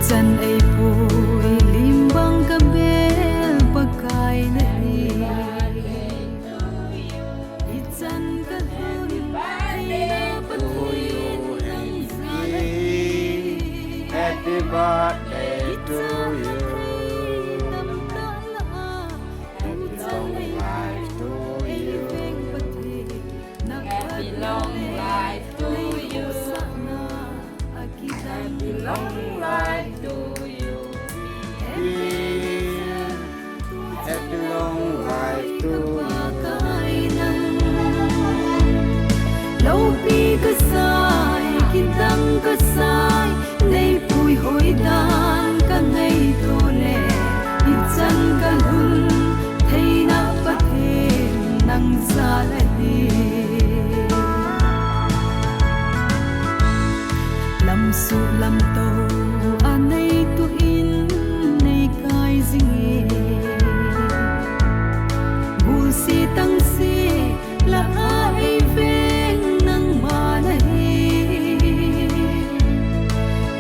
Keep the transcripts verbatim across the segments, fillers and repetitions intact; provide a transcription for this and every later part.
Chan eipui lim bang kabel Pakai nahi. Ichan kalhun theina Pathen nang jal ahi. Happy birthday to you. Tamtah lah a, happy long life to you. Happy long life to you. Happy long life to you. Happy long life to you. Loupi kasai, kidang kasai, neipui hoi dan kangaito le, ichan kalhun theina Pathen nang jal ahi. Lamsuh lamtou a neituh in neikai jing e. Gulse tangse lah a eiveng nangma nahi.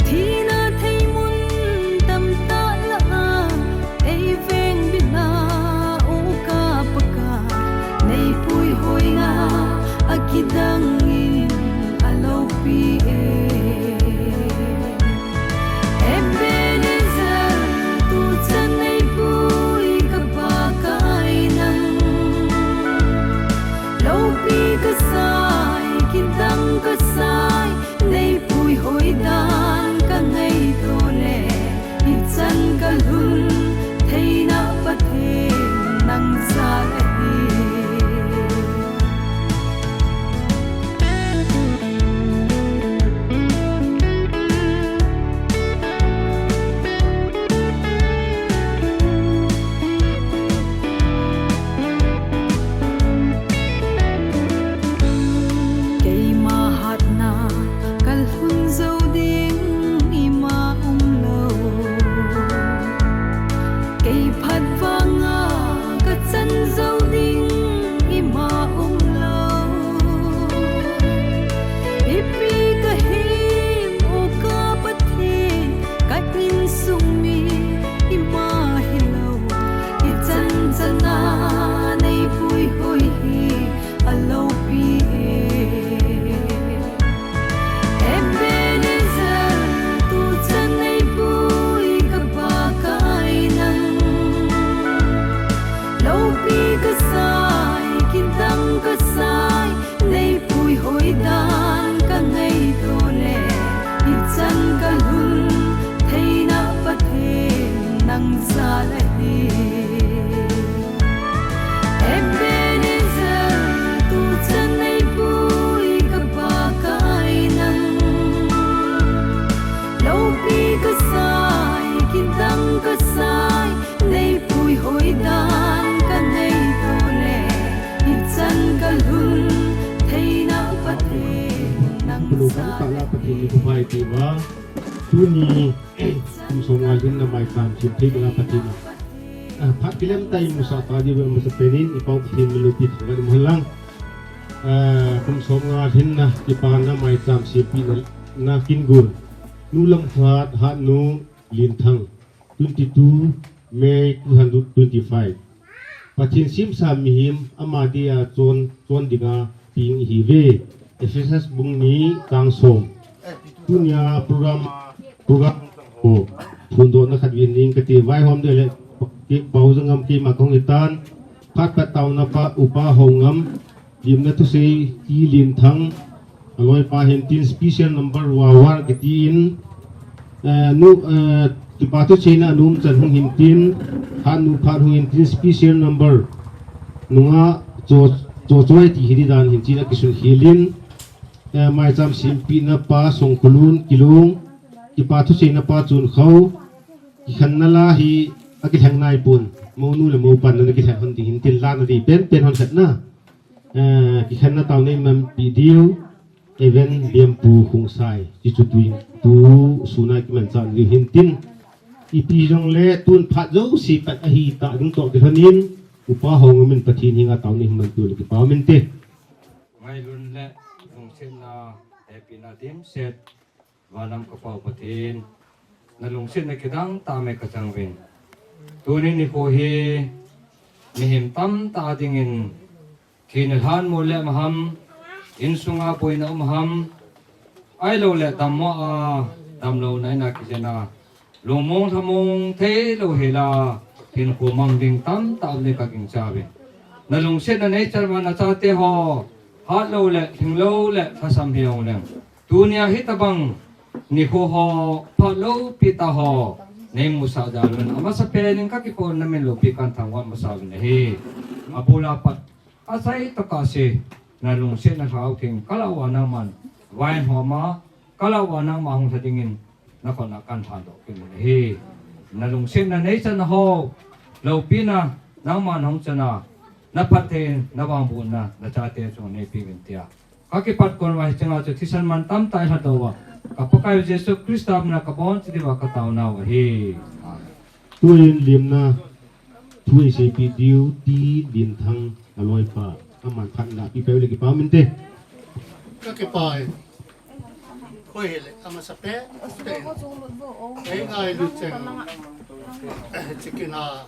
Thina theimun tamtah lah a eiveng bina uka Pakai, neipui hoina akidang in aloupi e. Ebenezer, tuchan neipui ka Pakai nang. Loupi kasai, kidang kasai, neipui hoi dan kangaito le, ichan kalhun theina Pathen nang jal ahi. Keima hatna kalhun jou ding ima umlou. Kei phat vanga kachan jou ding ima umlou. Ipi kahim uka Pathen, ka insung mi ima hilou. Ichan chana neipui hoi hi aloupi e. Ebenezer, tuchan neipui ka Pakai nang. Loupi kasai, kidang kasai, neipui hoi dan kangaito le, ichan kalhun theina Pathen nang jal ahi. Ebenezer, tuchan neipui ka Pakai nang. Loupi kasai, kidang kasai, neipui hoi dan kangaito le, ichan kalhun theina Pathen nang jal ahi. Tuni kum somnga lhinna maicham sem thei dinga Pathen a, ah, phat kilem tah in imusah ta diu ve, amasapen in i Pau Pathen min loupi thangvah in um hen lang. Ah, kum somnga lhinna kipana maicham sempina, na kin gun, Nu Lamkhat, Hatnu Lenthang, twenty-two May two thousand twenty-five. Pathen semsa mihem ama dia chon, chon dinga peng ihiuve. Ephesus bung ni chang som. Tunia program, program ho phondohna khat vin ning kati, vaihom ding le Paujangam keima kahung hitan, phat phat taona pa Upa Haongam, Limna thusei T. Lenthang, aloipa hintin special number Wawar kitin, eh, nu, eh, kipa thuseina anom chan hung hintin, Hatnu phat hung hintin special number nunga Cho, Chochoi ti hi di dan hintin akisun hilin, eh, maicham sempina pa Songkulun Kilung, kipa thuseina pa Chunkhou, kikhenna la hi akilheng naipon, mounu le moupan na kilheng hon ding hintin la na di penpen hon khatna. Eh, kikhenna taona imanpi diu, Evan Biampu Khongsai, hichu tu, tu suna kimanchah diu hintin. Ipi jongle tun phat jouse pat ahitah ding toh kilhonin, Upa Haongam in Pathen henga taona imanpiu le kipa um inte. Ngailun le lungsetna, hepina dimset, Vanlam ka Pau Pathen, Na lungsetna kidang tah mai kachang uvin. Tuni nikho hi mihem tamtah dingin thina lhan mu le maham, insunga boina um ham, ahilou le dammo a, damlouna in a kijen a, lungmong lhamong theilou hela, hinkho mang ding tamtah um ding kagingcha uvin. Na lungsetna neichan uva nachate ho, hatlou le, lhinglou le, lhasam hijongleng, tunia hitobang nikho ho, phatloupi tah ho neimusah jal uvin, amasapen in kakipah in namin loupi kathangvah masa uvin ahi. Abul a pat, achai tokah se, na lungsetna lhau theng, kalah uva nangman vaihom a, kalah uva nangma hung lha dingin, nakhut a kalhandoh kit uvin ahi. Na lungsetna neichan ho, loupina nangman hung chan a, naphatthei, navangbohna nachate chunga neipeuvin tia kakipat kon uva hicheng a chu thisan mantam tah ilhadoh uva, ka Pakai Jesu Christa mina kabonchauva kataonau ahi. Amen. Tuin limna thu iseipi diu T. Linthang aloipa, aman phatna pipeu le kipah inte. Kakipah e. Koi hile, amasapen, kei ngailu cheng, chikina,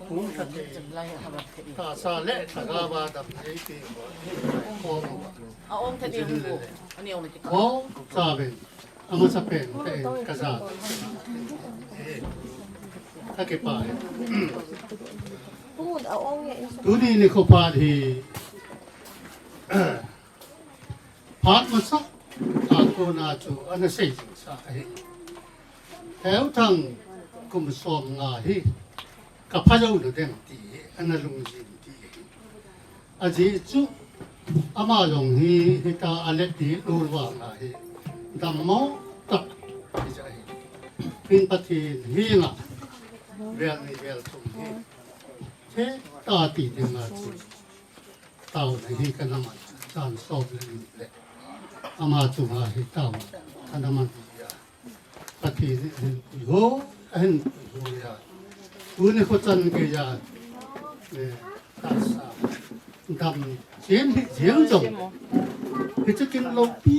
hung thate, tahsa le lhagao a damna eipeh uva, khom uva, jin le le, khom chauvin, amasapen, kei kaja, kakipah e. Tuni nikho phat hi, phat masa a kona chu ana sei jingsa ahi. Heuthang kum somnga hi kapha jouna ding ti hi ana lungjin ti hi. Ajeh chu ama jong hi hita alet ding lou vang ahi. Dammo tah hija hi. Min Pathen henga vel ni vel thum hi theta ti dinga chu taona hi kana man, chan som le ni le ama chunga hi taona kana man hi a, Pathen in ahin puihoi, ahin puihoi a, tuni kho chan geiya, eh, tahsa damchen hi jeng jong, hiche kin loupi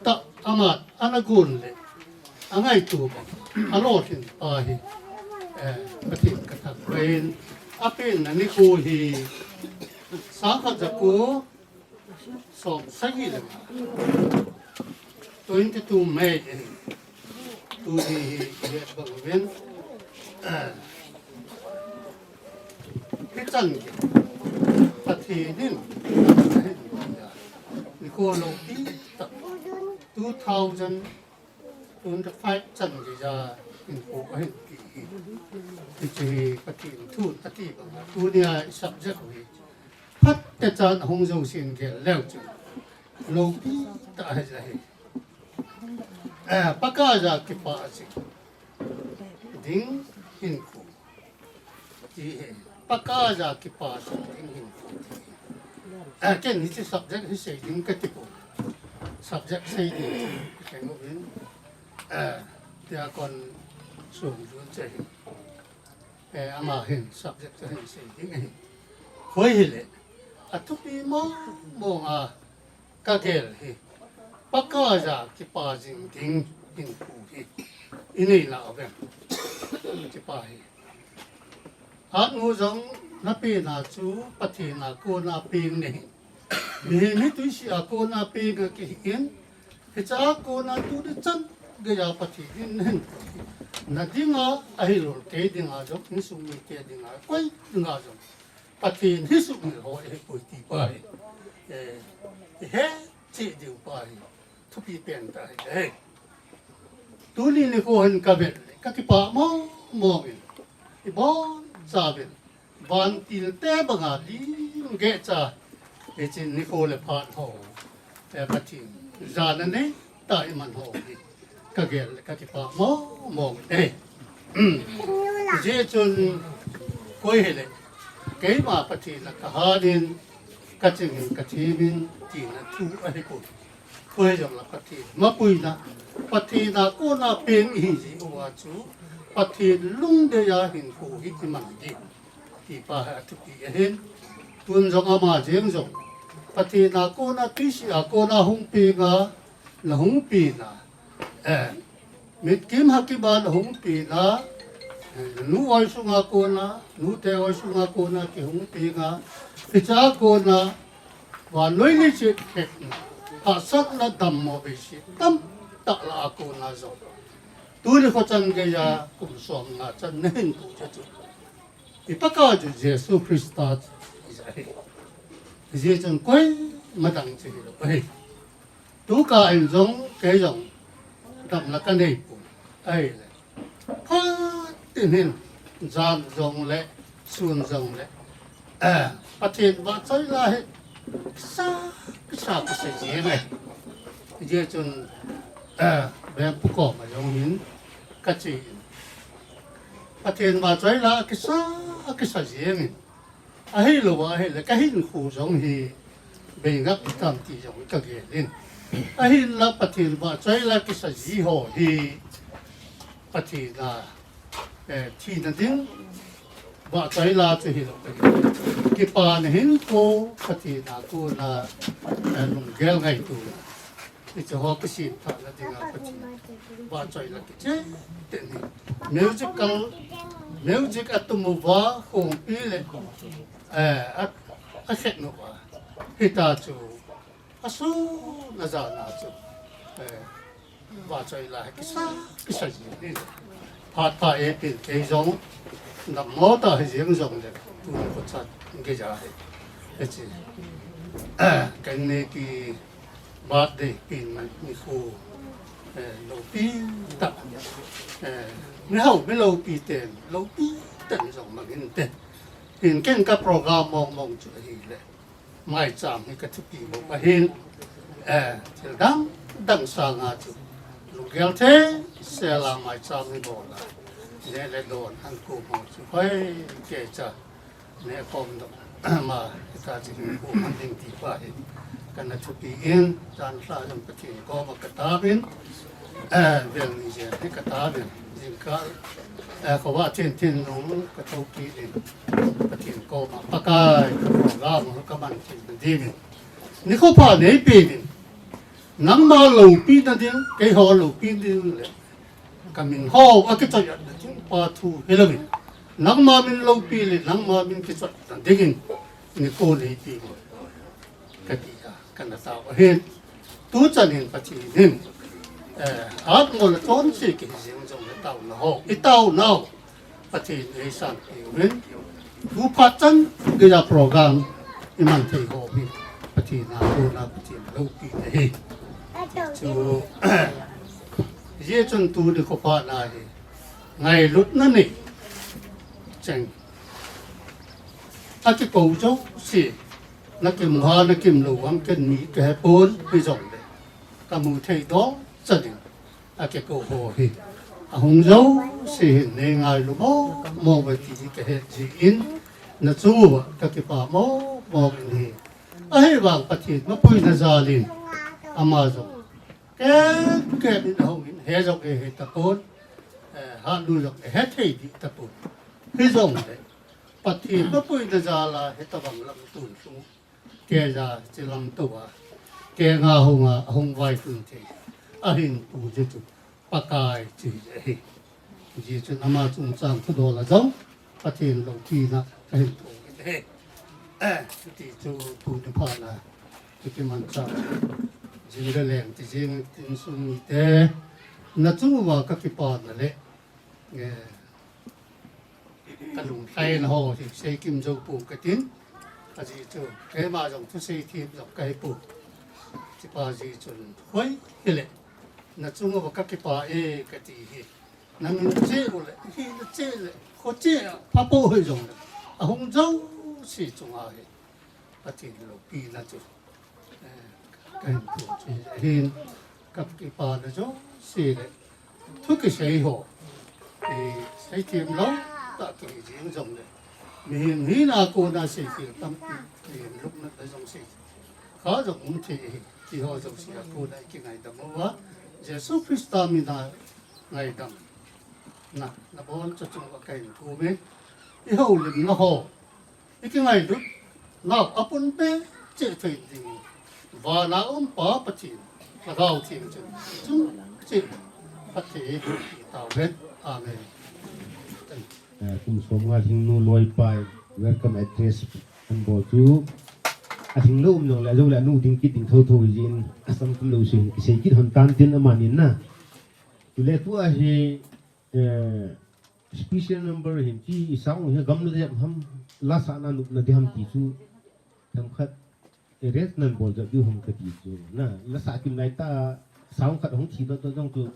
tah ama ana gon le angaito bang, alolhin pa hi, eh, Pathen kathangvah in, apenna nikho hi, sangkhat jako som sagi le nga, twenty-two May, eh, tuni hi, hi bang uvin, eh, hichan gei, Pathen in, eh, nikho loupi tah, two thousand twenty-five chan geija hinkho ahin pi hi. Hiche hi Pathen thu ati banga, tunia i subject u hi phatechan ahung jousen gel leu chun, loupi tah ahi jeh hi. Eh, Pakaiya kipah jing ding hinkho. Ti hi, Pakaiya kipah jing ding hinkho ti hi. Eh, ken hiche subject hi sei ding kati poi. Subject sei ding hi keng uvin. Eh, Deacon Sumjun che hi. Eh, ama hin subject chu hin sei ding ahi. Koi hile, athupi mong mong a kagel hi, Pakaiya kipah jing ding hinkho hi inei nau vem? Kipah hi. Hatnu jong napena chu Pathen a kona peng nahi. Mihem hi twisih a kona peng akihi in, hichea kona tuni chan geiya Pathen in nahin pui. Na dinga, ahilou le kei dinga jong, insung mite dinga, koi dinga jong, Pathen hi sumil ho eipoi ti pa hi, eh, ihe cheh diu pa hi thupi pen tah ahi. Tuni nikho hin kavet le kakipah mong mong in, ibonchauvin vantil te banga lim gecha, hiche nikho le phat ho, eh, Pathen jana neitah a iman ho hi kagel le kakipah mong mong e. Hijeh chun koi hile, keima Pathen a kahat in, kaching in, kathem in tina thu ahipoi. Koi jongle Pathen mapuina, Pathen a kona peng ihi jeh uva chu, Pathen lungdei a hinkho hi iman ding, ti pa hi athupi ahin. Tun jong ama jeng jong, Pathen a kona, twisih a kona hung peng a, nahung pena, eh, Mitkim hakiban ahung pina, eh, nu oi sunga kona, nute oi sunga kona kihung pina, hicha kona, vannoi leiset khekna, hahsatna dammo beiset tamtah lah a kona jong, tuni kho chan geiya kum som nga chan nahin pu chu, i Pakaiyu Jesu Christa chu ahi. Hijeh chun koima dang chu hilou ahi. Tukah in jong kei jong damna kanei pon ahile, phat in hin, jan jongle, sun jongle, eh, Pathen vahchoi la hi kisa, kisa, kisa jeng ahi. Hijeh chun, eh, Bengpu koma jong hin kache in, Pathen vahchoi la kisa, kisa jeng in, ahilouva ahile kahinkho jong hi beingap tam ti jong kagel in. Ahinla Pathen vahchoi la kisa ji ho hi Pathen a, eh, thina ding vahchoi la chu hilou, kipana hinkho Pathen a kona, eh, lunggel ngaito, hiche ho kisem thana dinga Pathen vahchoi la kichen ten hi. Musical, music atum uva khompi le, eh, a, akhet uva, hita chu asun ajana chu, eh, vahchoi la hi kisa, kisa ji in. Phat pha e pin kei jong, dammo tah hijeng jongle, tuni kho chan geiya hi, hiche, kanei ki birthday pin nikho, eh, loupi tah, eh, mihao mi loupi ten, loupi ten jong mang inte. Hin ken ka program mong mong chu ahile, maicham hi kathupi bou ahin, eh, thil dang dang sanga chu lunggel thei sela maicham hi bol a, neh le don ankho mo chu hoi keicha neh kom dong ma, hita chu hinkho man ding ti pa hi kana thupi in, jan lha jong Pathen koma kataovin, eh, vel ni jen hi kataovin, jingkah, eh, khovah thin thinlung kathou kit in, Pathen koma Pakai, ka program kaman thei na dingin nikho pha neipeuvin, nangma loupina ding, keiho loupina ding le kamin ho akichoi-atna ding pa thu hilouvin, nangma min loupi le nangma min kichoina dingin nikho neipeuvin, katia kana tao ahin. Tuchan hin Pathen in, eh, hatmo le chonse kihi jeng jongle taona ho, itaonau Pathen in eisanpeh uvin, tu phat chan geiya program iman thei ho hi Pathen a kona Pathen loupina ahi. Chu, hijeh chun tuni kho phatna hi ngailutna nei cheng, akikou jouse, nakimu ham nakimu lou ham, ken mi kahepon, hijongle kamu thei doh chan in akikou ho hi ahung jouse hin neingailu mong mong uve ti kahet jeh in, nachung uva kakipah mong mong in ahi. Ahivang Pathen mapuina jal in ama jong kem kem in ahung in, he jong ehe tapon, eh, hatnu jong ehe thei dih tapon. Hijongle Pathen mapuina jal a hitobang lamtun lhung, keija hiche lamtou a kenga hunga ahung vailhun thei ahin pu jeh chu Pakai chu ahi. Hijeh chun ama chungchang thudol a jong Pathen loupina kahin thum in ahi. Eh, ti chu tuni phatna kimanchah jing le leng ti jing tin sung mite, nachung uva kakipana le, eh, kalungthaina ho hi seikim jou pou katin, ajeh chu keima jong thusei them jong kahipou. Hichepa jeh chun hoi hile, nachung uva kakipah e kati hi, namin cheh u le, hina cheh le, kho cheh a phabep hijongle, ahung jouse chunga hi Pathen loupina chu, eh, kahin thum chu ahin, kakipana jouse le thu kisei ho, eh, seithem lou tah kihi jeng jongle, mihem hina kona seikhel tampi, eh, lupna jong sei kha jong um thei ahi, tiho jouse a kona ikingaidam uva Jesu Christa mina ngaidamna nabonchauva chunga kahin thum e. Ihoulimna ho, ikingailut nau apunpeh cheh thei ding vana um Pa Pathen, Lhagao Theng chun chungcheh Phatthei tauhen. Amen. Eh, kum som nga lhingnu loipa in welcome address anabol chu, alhinglou um jongle, ajole anu ding kit ding thotho jin, asam kum lou sin kisei kit hon tan tin amanin na. Chule tua hi, eh, special number hin chi i sang hi gamla jep ham, la sahna nupna ding ham ti chu themkhat arrange nanabol jep diu ham kati chu. Na, la sah kim lai ta, sang khat hung thi doh doh jong chu.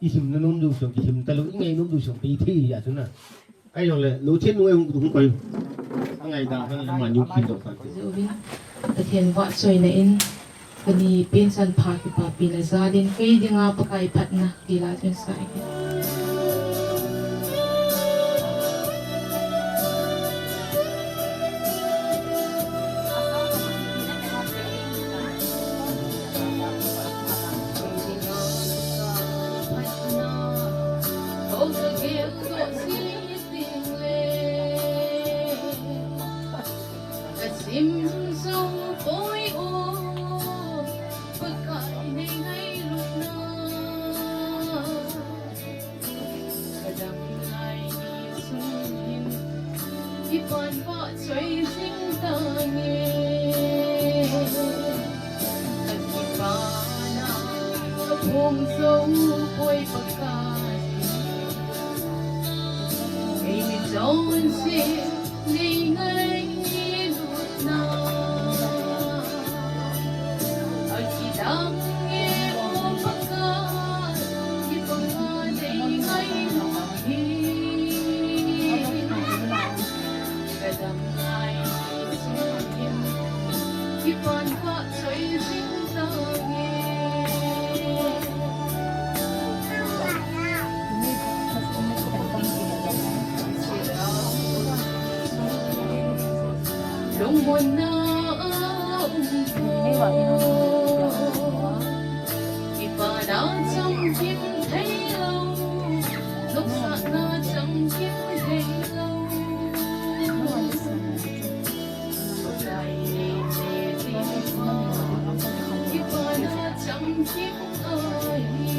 I himna nom diu sang, i him talou, i ngai nom diu sang, i thei a chu na. Ahijongle, lo chen nu ei hung, hung koi. Angai da, hang ma nyu kin doh sang. Jovin, Pathen vahchoina in, kani pensan pha kipapina jal in, kei dinga Pakai phatna, kila chun sa i. Ka dam lai ni sung hin, kipan vahchoi jing tange. Ka kipana, ka phong jou poi Pakai. Eimi chonse, nei ngailut na. Akidang e o Pakai, kipana nei ngailut hi. Ka dam lai sung hin, kipan vahchoi jing tange. Lungmonna a um poi. Kipana chamkim thei lou, nopsahna chamkim thei lou. Kipana chamkim ahi.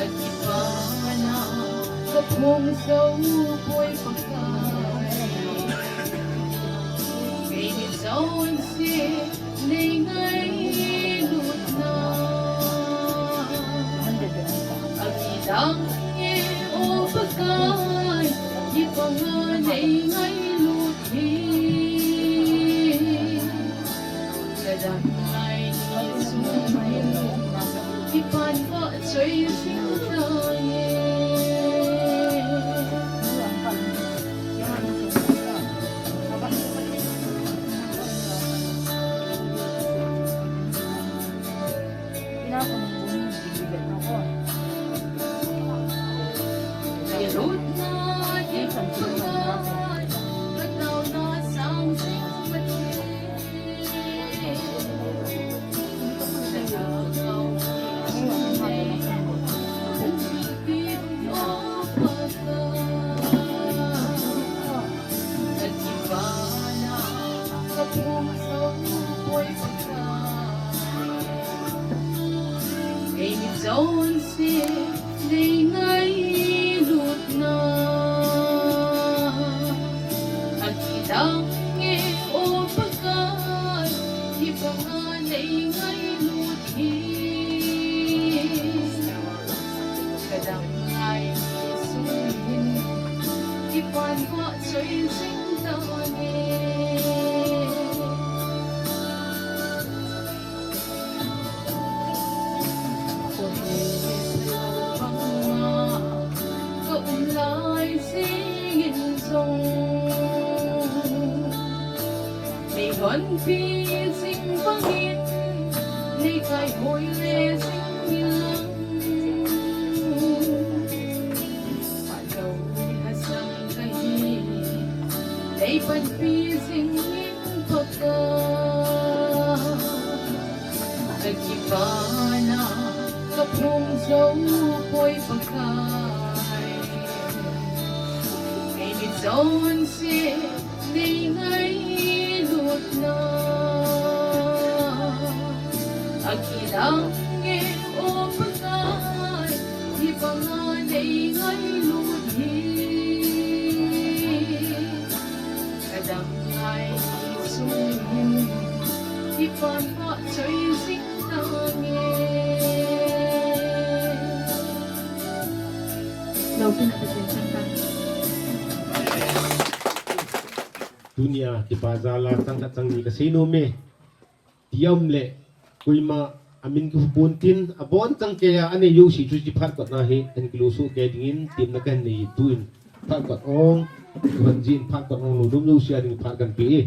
Akipana ka phong jou poi Pakai. Eimi chonse, nei ngailut na. Akidang e o Pakai, kipana nei ngailut hi. Ka dam lai ni sung hin, kipan vahchoi jing tange. Eimi chonse, nei ngailut na. Akidang e o Pakai, kipana nei ngailut hi. Ka dam lai ni sung hin, kipan vahchoi jing tange. Ka um lai jingin jong, nei honpi jing bangin, nei kaihoi le jing in lang. Phalou lhasam kahi, nei panpi jing in Pakai. Ka kipana ka phong jou poi Pakai. Eimi chonse, nei ngailut na. Akidang Tunia kipa jal a chang khat chang ni kasei nom e. Ti aum le, koima amin kahu pon tin, abonchan keiya anei jouse chu hiche phat kotna hi, ahin kilo soh kei dingin, temna kahin nei in, tun phat kot ong, tun jin phat kot ong, lungdong jouse a ding phat kahin pe e.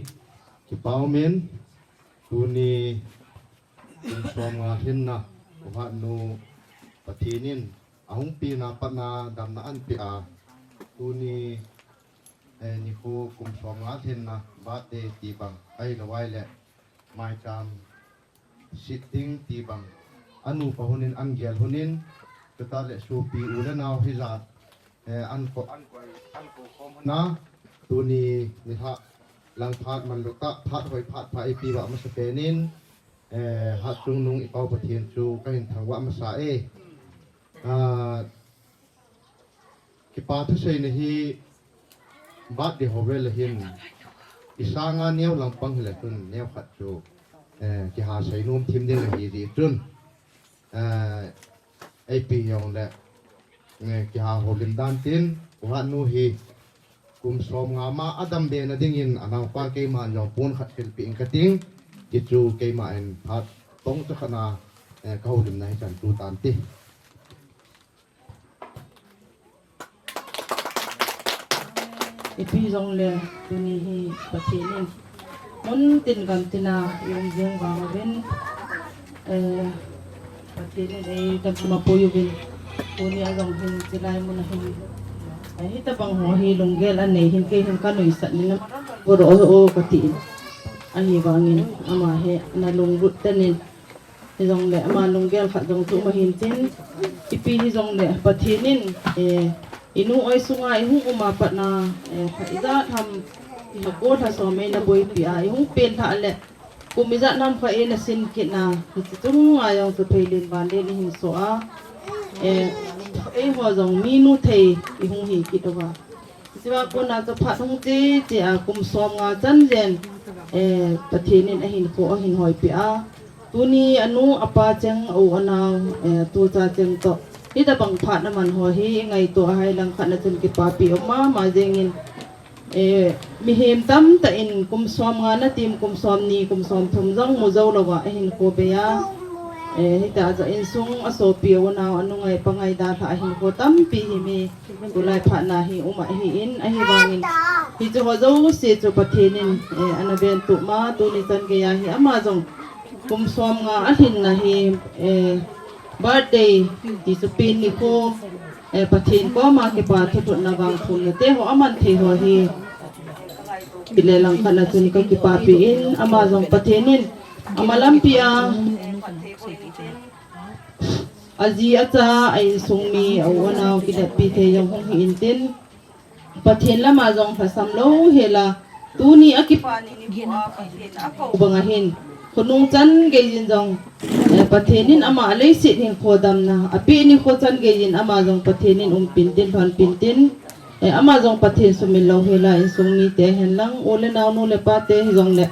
Kipa um e, tuni kum som nga lhinna, U Hatnu Pathen in ahung pena patna damna ahin pe a, tuni, eh, nikho kum som nga lhinna birthday ti bang, ahilou le maicham sit ding ti bang, anupa hon in ahin gel hon in, chutah le sopi u le nao hijat, eh, ahin ko, ahin ko, ahin ko khom hon a, tuni nilhah lang phat manlu tah, phat hoi phat pha eipe uva masapen in, eh, Hatchungnung i Pau Pathen chu kahin thangvah masa e. Ah, kipa thusei na hi birthday ho vel a hin, i sanga neo lampang hile chun neo khat chu, eh, kiha sei nom thim ding ahi jeh chun, eh, eipe jong le, eh, kiha houlim dan tin, U Hatnu hi kum som nga ma adam be na dingin anaopa keima jong pon khat thilpeh in kating, ti chu keima in phat tong cha khat na, eh, kahoulim na hi chan tu tan ti. Ipi jong le tuni hi Pathen in mun tin gam tin a i um jing vang uvin, eh, Pathen in eidam ma pui uvin, tuni a jong hin chilai mun a hin, eh, hitabang ho hi lunggel anei hin kei hin kanuisat nin, goro o kati in, ahivangin ama hi na lunglut tan in, Hijongle ama lunggel khat jong chu um ahin tin, ipi hijongle Pathen in, eh, inu oi sunga ihung um a pat na, eh, phat ijat ham, iha ko lha som eina boipi a, ihung pen lhah le, kum ijat ham kha eina sin kit na, hiche chunga jong chu pheilen vanlen ihin so a, eh, eiho jong minu thei ihung hi kit uva. Hichea kona chu phat hung che che a kum som nga chan jen, eh, Pathen in ahin kho ahin hoipi a. Tuni anu apa cheng, u anao, eh, tucha cheng toh, hitabang phat aman ho hi ngaito a hai lang khat na chun kipapi um mama jengin, eh, mihem tamtah in kum som nga na tim, kum som ni, kum som thum jong mu jou louva ahin kho bei a, eh, hitia chu insung asopi u anao anu ngai pa ngai dalha ahin kho tampi hi mi Tulai phat na hi um ahin, ahivangin hiche ho jouse chu Pathen in, eh, ana ventup ma, tuni chan geiya hi ama jong kum som nga alhin na hi, eh, birthday ti chu pen nikho, eh, Pathen koma kipa thulhut na vangthum na te ho aman thei ho hi, pile lang khat na chun kakipapi in ama jong Pathen in ama lampi a Aji acha, a insung mi, a u anao kineppi thei jong hung hi intin, Pathen lama jong lhasam lou hela, tuni a kipa ni nikho a Pathen akou banga hin, khonung chan geiyin jong, eh, Pathen in ama aleiset hin khodamna apeh nikho chan geiyin ama jong Pathen in umpin tin, lhonpin tin, eh, ama jong Pathen sumil lou hela, insung mite hen lang, u le nao, nu le pate hijongle,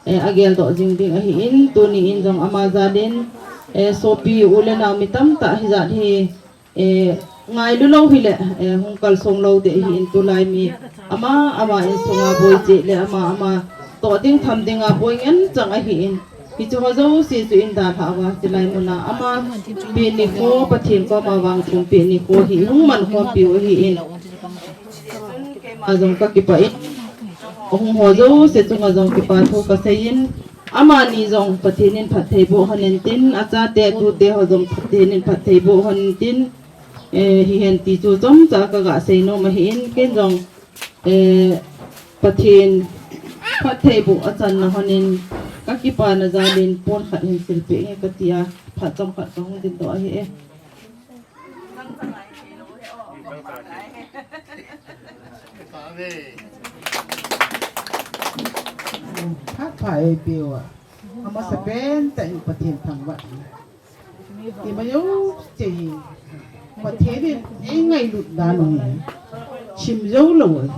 eh, ageldoh jing ding ahin, tuni in jong ama jalin, eh, sopi u le nao mi tamtah hijat hi, eh, ngailu lou hile, eh, hung kalsong lou ding ahin, tulai mi ama, ama insunga boi cheh le ama, ama toh ding tham dinga boi ngen chang ahin, hiche ho jouse chu in dalhah uva, chulai muna ama peh nikho, Pathen koma vangthum peh nikho hi hung man khompiu ahin. Keima jong kakipah in, ahung ho jouse chunga jong kipa thu kaseiyin, amani jong Pathen in phatthei boh hon intin, achate atute ho jong Pathen in phatthei boh hon intin, eh, hihen ti chu chomcha kaga sei nom ahin, ken jong, eh, Pathen phatthei boh achanna hon in kakipana jalin pon khat hin silpeh nge katia, phat chomkhat kahung dingdoh ahi e. Phat pha eipeuva, amasapen tah in Pathen thangvah in. Ima jouse hi Pathen in eingailut dan u hi simjou lou ahi.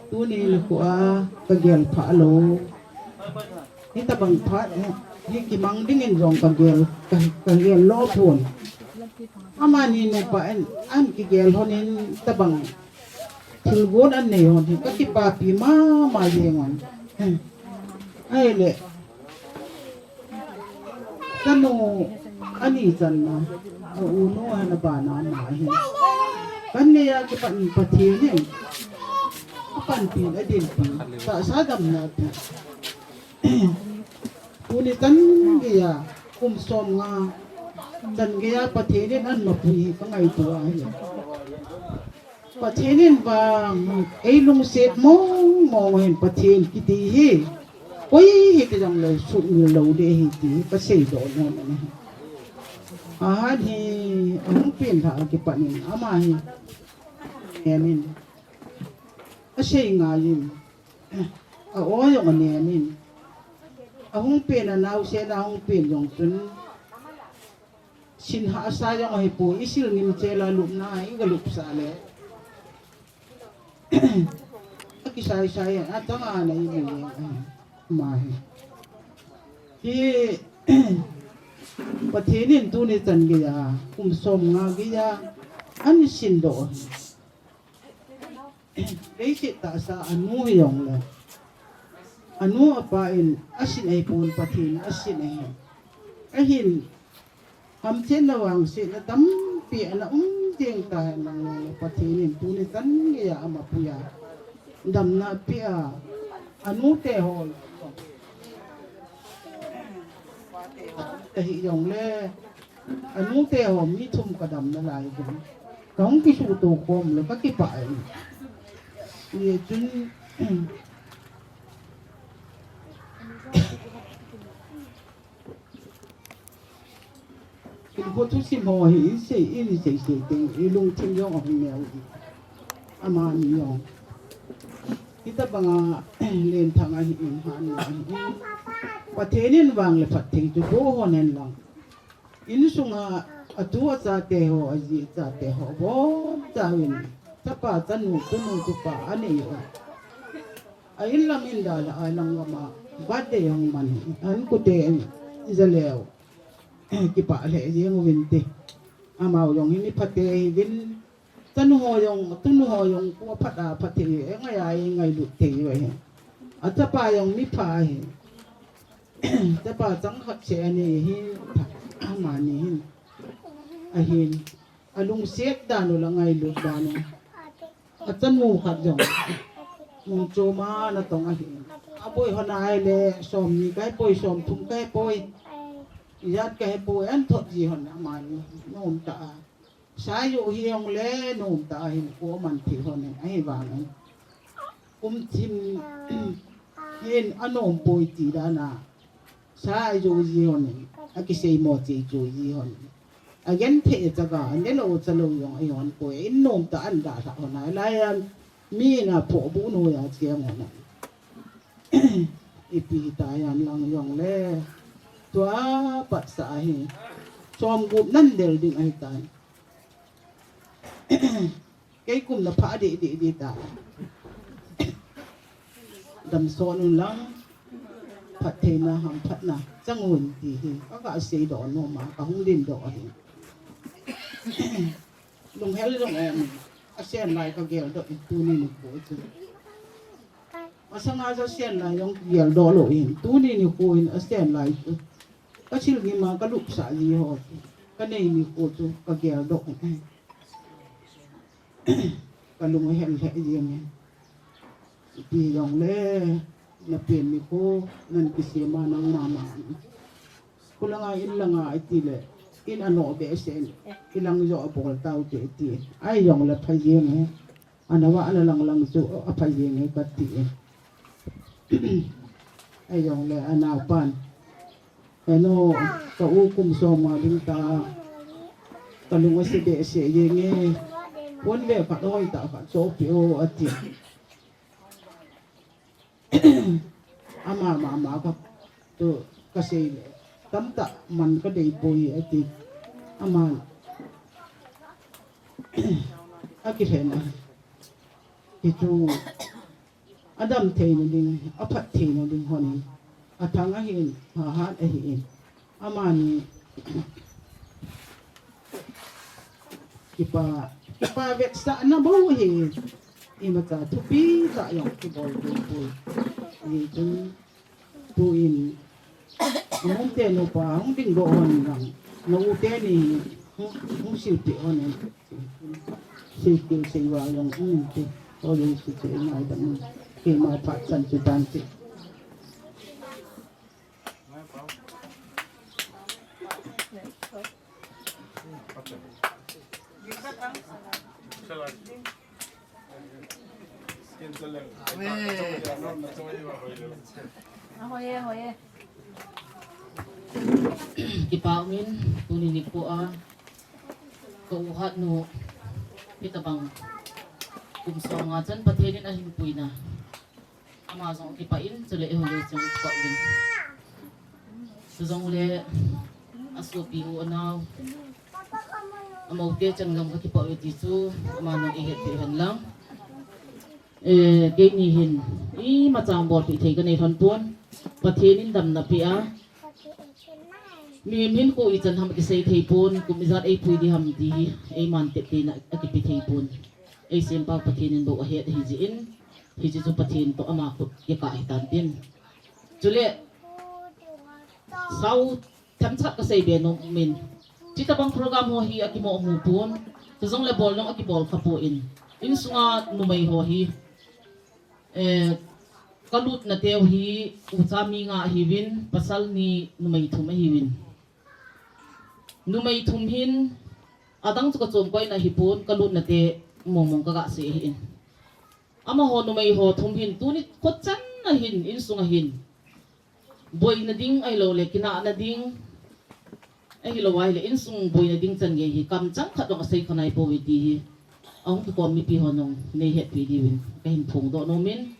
Tuni nikho a kagel pha lou. Hitabang phat hi, hi kimang dingin jong kagel, ka, kagel lou pon. Amani nupa in an kigel hon in tabang thilgon an nei hon hi kakipapi mama jeng hon. Ahile kanu ani channa a u nu ana bana ama hi kan nei a kipat in Pathen in apanpi adinpi tahsa damna pi. Tuni chan geiya kum som nga chan geiya Pathen in an mapui hi ka ngaito ahi. Pathen in vang ei lungset mong mong hin Pathen kiti hi koi hi ti jong le sumil lou ding ahi ti hi ka seidoh nom ahi. Ahan hi ahung pen lha a kipat in ama hi amen. Asei ngai in. A o jong anem in. Ahung pen a naosen a hung pen jong chun. Sin hahsa jong ahipoi, isil ngim chel a lupna, iga lupsah le. Akisai sai, atang a na imu jeng, ama hi. Hi, Pathen in tuni chan geiya, kum som nga geiya, an sindoh hi. Leiset tahsa anu hi jong le. Anu apa in asin ahipon Pathen asin ahi. Ahin hamchenna vangsetna tampi ana um jeng ta hen lang le Pathen in tuni chan geiya ama puiya. Damna pia anu te ho. Tahi jong le. Anu te ho mi thum ka dam nalai ding. Ka hung kisuto khom le ka kipah e. Ye chun. Kin ko thusim ho hi i sei, i sei sei teng, i lungthim jong ahung neo i. Amani jong. Hitabanga lenthang ahi in, han ahi in. Pathen in vang le phatthei chu boh hon hen lang. Insunga atu achate ho, aji achate ho, bonchauvin, chapa chanu, tunu tupa anei u. A inlam in dalha a, inlam gam a birthday hung man hi, ankute in jaleu, kipah lheh jeng uvinte. Amau jong hi mi phate hiuvin, chanu ho jong, tunu ho jong, kua phat a phat thei, engai a engailut thei uve. Achapa jong mi pha ahi. Chapa chang khat seh anei hi, amani hin. Ahin, alungset dan u le angailut dan u. Achanu khat jong. Mun choma natong ahin. Aboi hon ahile, somni kahepoi, somthum kahepoi. Ijat kahepoi, anthot ji hon amani. Nom tah a. Sa joh hi jong le nom tah a hin ko man thei hon in, ahivangin kum thim hin anom poi ti dan a. Sa ajoh ji hon in, akisei mo che chu ji hon in. Agenthei chaga, anelou chalou jong ahi hon poi, in nom tah a an dalha hon a, lai a mi in aphoh bu noiya cheng hon a. Ipi hita hihen lang jong le. Tua pat sa ahi. Chomgup nan del ding ahitai. Kei kum na pha deh deh deh ta. Damsot un lang. Phattheina hamphatna chang un ti hi. Ka, kaseidoh nom a, kahung lindoh ahi. Lunghel jong um. Asen lai kageldoh in tuni nikho chu. Masanga chu asen lai jong geldoh lou in. Tuni nikho in asen lai chu. Kasil ngim a kalupsah ji ho chu. Kanei nikho chu kageldoh in. Kalung ahel lheh jeng in. Ipi jong le, napen nikho, nan kisem a nang mama. Khulanga in langa iti le, in anoh behseh in, ilang joh abol taute iti. Ahi jong le pha jeng e. Ana vah ana lang lang chu apha jeng e kati e. Ahi jong le anaopan. Henu, ka u kum som nga ding ta, kalung ase behseh jeng e. Pon ve khat hoi tah khat chohpeh o ati. Ama mama khat chu kasei le, tamtah man kadei poi ati. Ama akilhen a. Hichu adam theina ding, aphat theina ding hon in, athang ahin, hahat ahin. Amani, Kipa, kipa vetsahna bou hi, imacha thupi tah jong kibol thei poi. Hijeh chun, tuin, amun te nupa hung ding go hon lang, na u teni hung, hung silpeh hon in. Silpeh sei uva jong hung in te, to jong silpeh ngaidam in. Keima phat chan chu tan te. Kipa umin, tuni nikho a, ka u Hatnu, hitabang kum som nga chan Pathen in ahin puina. Ama jong kipah in, chule eiho le jong kipah uvin. Chujongle asopi u anao, amaute chang jong kakipah uve ti chu, ama nung eihetpeh hen lang. Eh, keini hin, imacha bolpeh thei kanei lhon pon, Pathen in damna apeh a. Mihem hin koi chan ham kisei thei pon, kum ijat eipui ding ham ti hi, eiman teptena akipe thei pon. Eisempau Pathen in bou ahet ahijeh in, hiche chu Pathen toh ama khut kikah ahitan tin. Chule, sao themchat kasei be nom in. Hitabang program ho hi akimo mu pon. Chujongle bol jong akibol kha pon. Insunga numei ho hi, eh, kalutna teu hi ucha mi nga ahiuvin, pasal ni, numei thum ahiuvin. Numei thum hin, adang chu kachom koina hipon, kalutna te mong mong kaga sei ahin. Amaho numei ho thum hin, tuni kho chan a hin, insunga hin, boina ding ahiloule, kinahna ding ahilou ahile, insung boina ding chan gei hi, kamchang khat jong asei kha naipouve ti hi, ahung kikhom mipi hon jong neihetpeh diuvin kahin phongdoh nom in.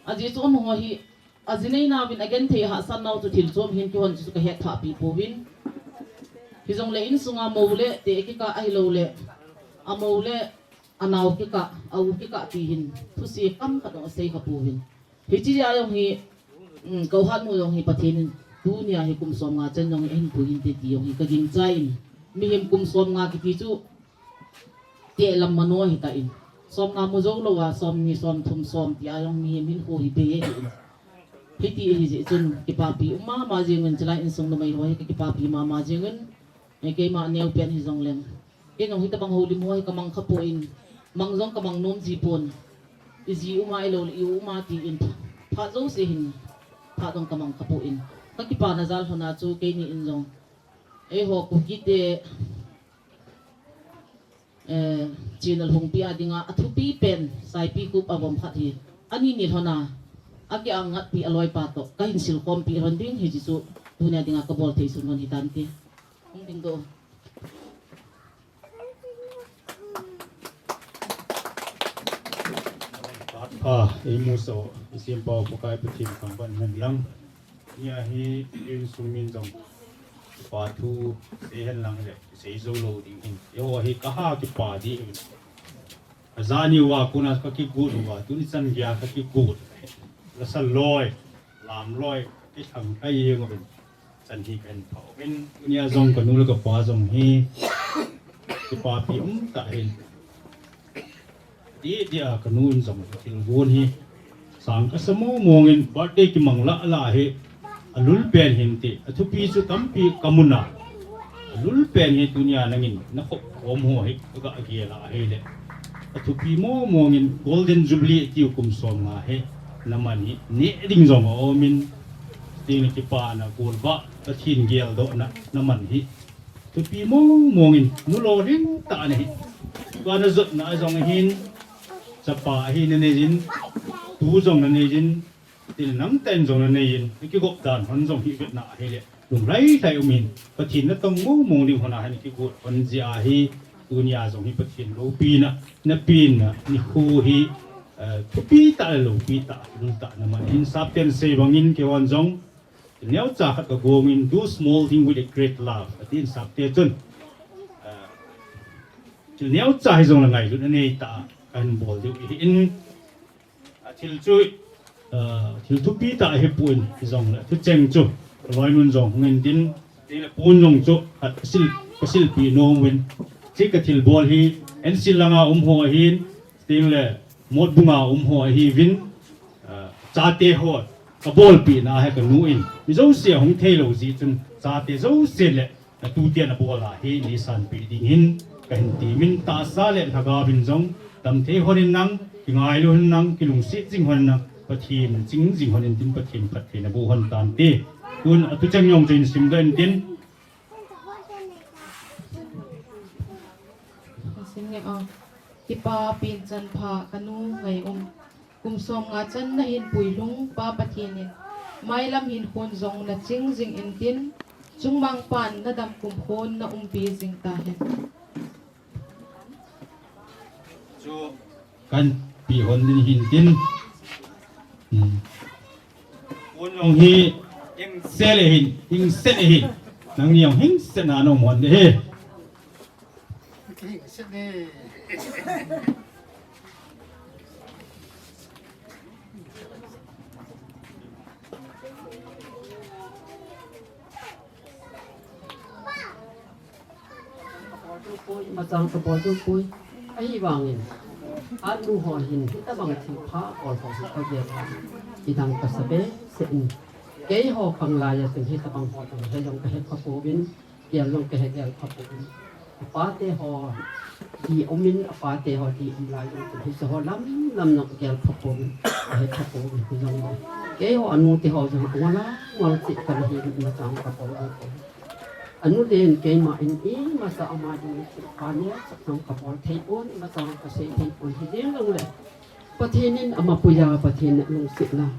Ajeh chu amaho hi, aji neina uvin agenthei hahsatnau chu thil chom hin kihon chu kahet thahpeh pouvin. Hijongle insunga mou le te kikah ahiloule, amou le anao kikah, a u kikah ti hin, thuse kamkhat jong asei kha pouvin. Hiche a jong hi, um, ka u Hatnu jong hi Pathen in tunia hi kum som nga chan jong hi ahin pui hinte ti jong hi kagingchai in. Mihem kum som nga kiti chu teh lam mano ahitan. Som nga mu jou louva, som ni, som thum, som tia jong mihem hinkho hi bei ahin. Hiti ahijeh chun kipapi um mama jeng un, chulai insung numei ho hi kakipapi mama jeng un. Eh, keima neopen hijongleng, kei jong hitabang houlim ho hi kamang kha pon, mang jong kamang nom ji pon. Iji uma ahiloule i u uma tin phat jouse hin, phat jong kamang kha pon. Kakipana jal lhona chu keini in jong, eiho Kukite, eh, channel hungpi a dinga athupi pen Saipikhup avom khat hi, ani ni lhona akiangatpi aloipa toh kahin silkhompi lhon ding hiche chu tunia dinga kabol thei sun lhon hitante. Hung dingdoh. Phat pha eimusah u, isempau Pakai Pathen thangvah in hen lang. Nia hi insung min jong kipa thu sei hen lang le, sei jou lou ding hin, eiho hi kaha kipa ding hin. Ajani uva kona kakigot uva, tuni chan geija kakigot, lasa loi, lam loi, kithang thei jeng uvin. Chan hi kahin pha uvin, tunia jong kanu le kapa jong hi kipapi umtah hin. Didi a kanu in jong thilgon hi sang kasa mong mong in, birthday kimang lah lah hi alul pen hinte, athupi chu tampi kamu na. Alul pen hi tunia nangin nakhop khom ho hi kaga gel a ahile, athupi mong mong in Golden Jubilee tiu kum som nga hi naman hi neh ding jong aumin, tin kipana golvah Pathen geldohna naman hi thupi mong mong in, nu lolhing tah nahi. Tua najotna a jong ahin, chapa ahi nanei jin, tu jong nanei jin, tin namtah in jong nanei jin, nakigop dan hon jong hi vetna ahile, lunglhai lhai umin, Pathen natong mong mong ding hon a hin kigot hon jeh ahi, tunia jong hi Pathen loupina napenna nikho hi, eh, thupi tah le loupi tah, lul tah naman hin, sapten sei bangin keihon jong, neocha khat kagong in, do small thing with a great love atin sapte chun, ah, thil neocha hijongle ngailutna neitah a kahin bol diu ahin, athil chu, ah, thil thupi tah ahipon hijongle thucheng chu kaloinun jong hung in tin, tile pon jong chu khat kasil, kasilpeh nom uvin, Hiche ka thilbol hi, N C langa um ho ahin, chuteng le Motbunga um ho ahiuvin, ah, chate ho, ka bolpina hi ka nu in, mi jouse hung thei lou jeh chun, chate jouse le, na tute na bol a hi, nei sanpeh ding hin, ka hin temin tahsa le lhagao vin jong, damthei hon in lang, kingailu hon in lang, kilungset jing hon in lang, Pathen ching jing hon in tin Pathen phatthei na boh hon tante. Tun, atu cheng jong chu hin simdoh in tin, Ka sim nge a. Kipa pen chan pha ka nu ngai um. Kum som nga chan na hin puilhung Pa Pathen in. Mailam hin khun jong na ching jing in tin. Chungmang pan na dam kum khun na umpi jing ta hen. Chu kan pi hon din hin tin. Hmm. Kun jong hi, hing se le hin, hing se le hin. Nangni jong hing se na nom hon de hi. Hing se le. Ka bol jou poi, imacha ka bol jou poi. Ahivangin, anu ho hin, hitabang thilpha bol ho hi ka gel a, kidang kasa behseh in. Keiho pang laiya chun hitabang ho jong he jong ka he kha pouvin, gel jong ka he gel kha pouvin. Apate ho di um in, apate ho di um lai jong chun hiche ho lam lam jong gel kha pouvin, ka he kha pouvin, hijongle keiho anu te ho jong angol angol cheh kana hi, imacha ka bol jou poi. Anu ten keima in imacha ama ding thilpha neh sah jong ka bol thei pon, imacha ka sei thei pon, hijeng jongle Pathen in ama puiya Pathen in alungset na.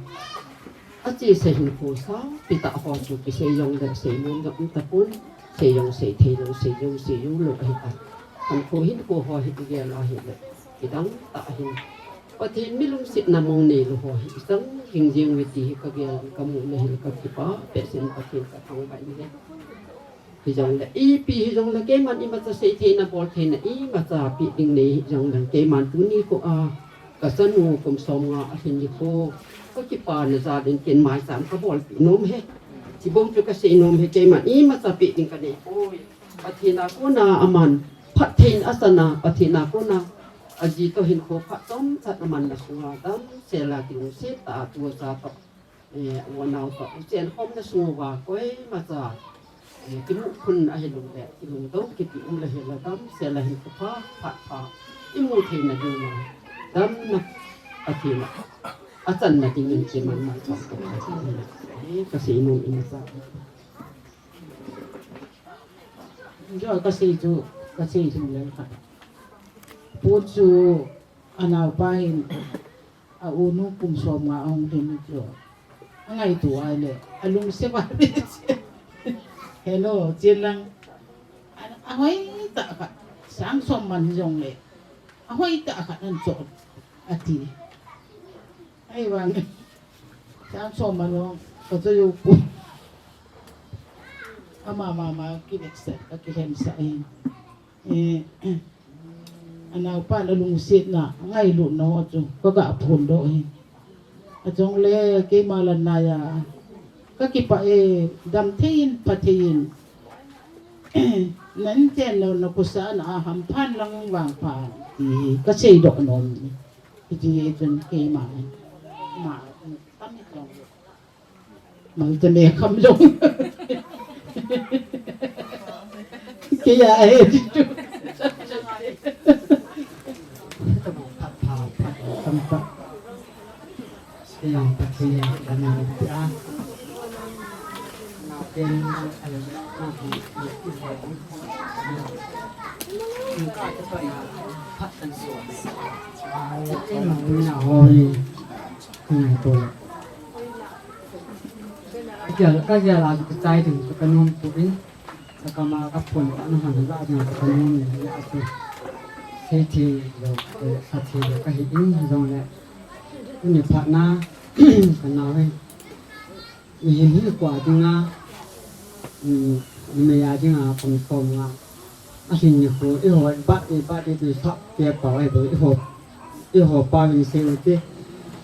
Achesa hinkho sang, pi tah ho chu kisei jongle sei nom jong um tapon, sei jong sei thei lou, sei jong sei jou lou ahi ta. Hinkho hinkho ho hi igel a hile, kidang tah hin. Pathen mi lungsetna mong neilou ho hi ichang jing jeng uve ti hi ka gel, ka mu na hile ka kipah behseh in Pathen ka thangvah in ahi. Hijongle, ipi hijongle, keiman imacha sei theina, bol theina, imacha pe ding nei hijongle, keiman tuni kho a, ka chanu kum som nga alhin nikho, ka kipana jal in ken maicham ka bolpeh nom e. Chubang chu ka sei nom e, keiman imacha pe ding ka nei poi. Pathen a kona aman phatthei in asah a, Pathen a kona aji toh hinkho phat chomcha aman na sunga damsel a kilungset tah a tu a cha toh, eh, u nao toh, u chen khom na sung uva koimacha, eh, kimu khun ahilou le, kilungdong kiti um le hile damsel a hinkho pha, phat pha imu theina ding a, damna Pathen a, achanna ding in keiman maicham ka, eh, ka sei nom in ahi. Jou ka sei chu, ka sei chu le kha. Pu chu anaopa hin, a unu kum som nga ahung lhin chu. Angaito a le, alungset a. Hello, chen lang. A, ahoi tah khat, sang som man jongle, ahoi tah khat ahin cho, ati. Ahivang, sang som man jong, ka cho jou poi. Ama mama, kiletsah, ka kilhensah in. Eh, anaopan alungsetna, ngailutna ho chu, ka ga phondoh e. Ajongle, keima langa a, ka kipah e, damthei in, phathei in. Nan chen lou, na khosa na a hampha in lang vangpha, ti ka seidoh nom e. Hiti chun keima, ma, tam i tong. Mang te me kham jong. Kei a he ti chu. Phat pha, phat tam ta. Siang Pathen in dana pi a. Na pen na al na hi. Ka ta pa na phat tan so. Ai, na hoi. Ka gel, ka gel a ka chai ding ka nom poi. Ka kama ka phun ka na han la ding ka nom in ya tu. Sei thei lou, sa thei lou ka hi in jongle. Ni phat na ka na ve. Ni hin hi kwa ding a. Ni me ya ding a kum som nga. Ahin nikho, eiho, birthday, birthday, birthday, sa, ke pa, eiho, eiho, eiho, pa, min se, u te,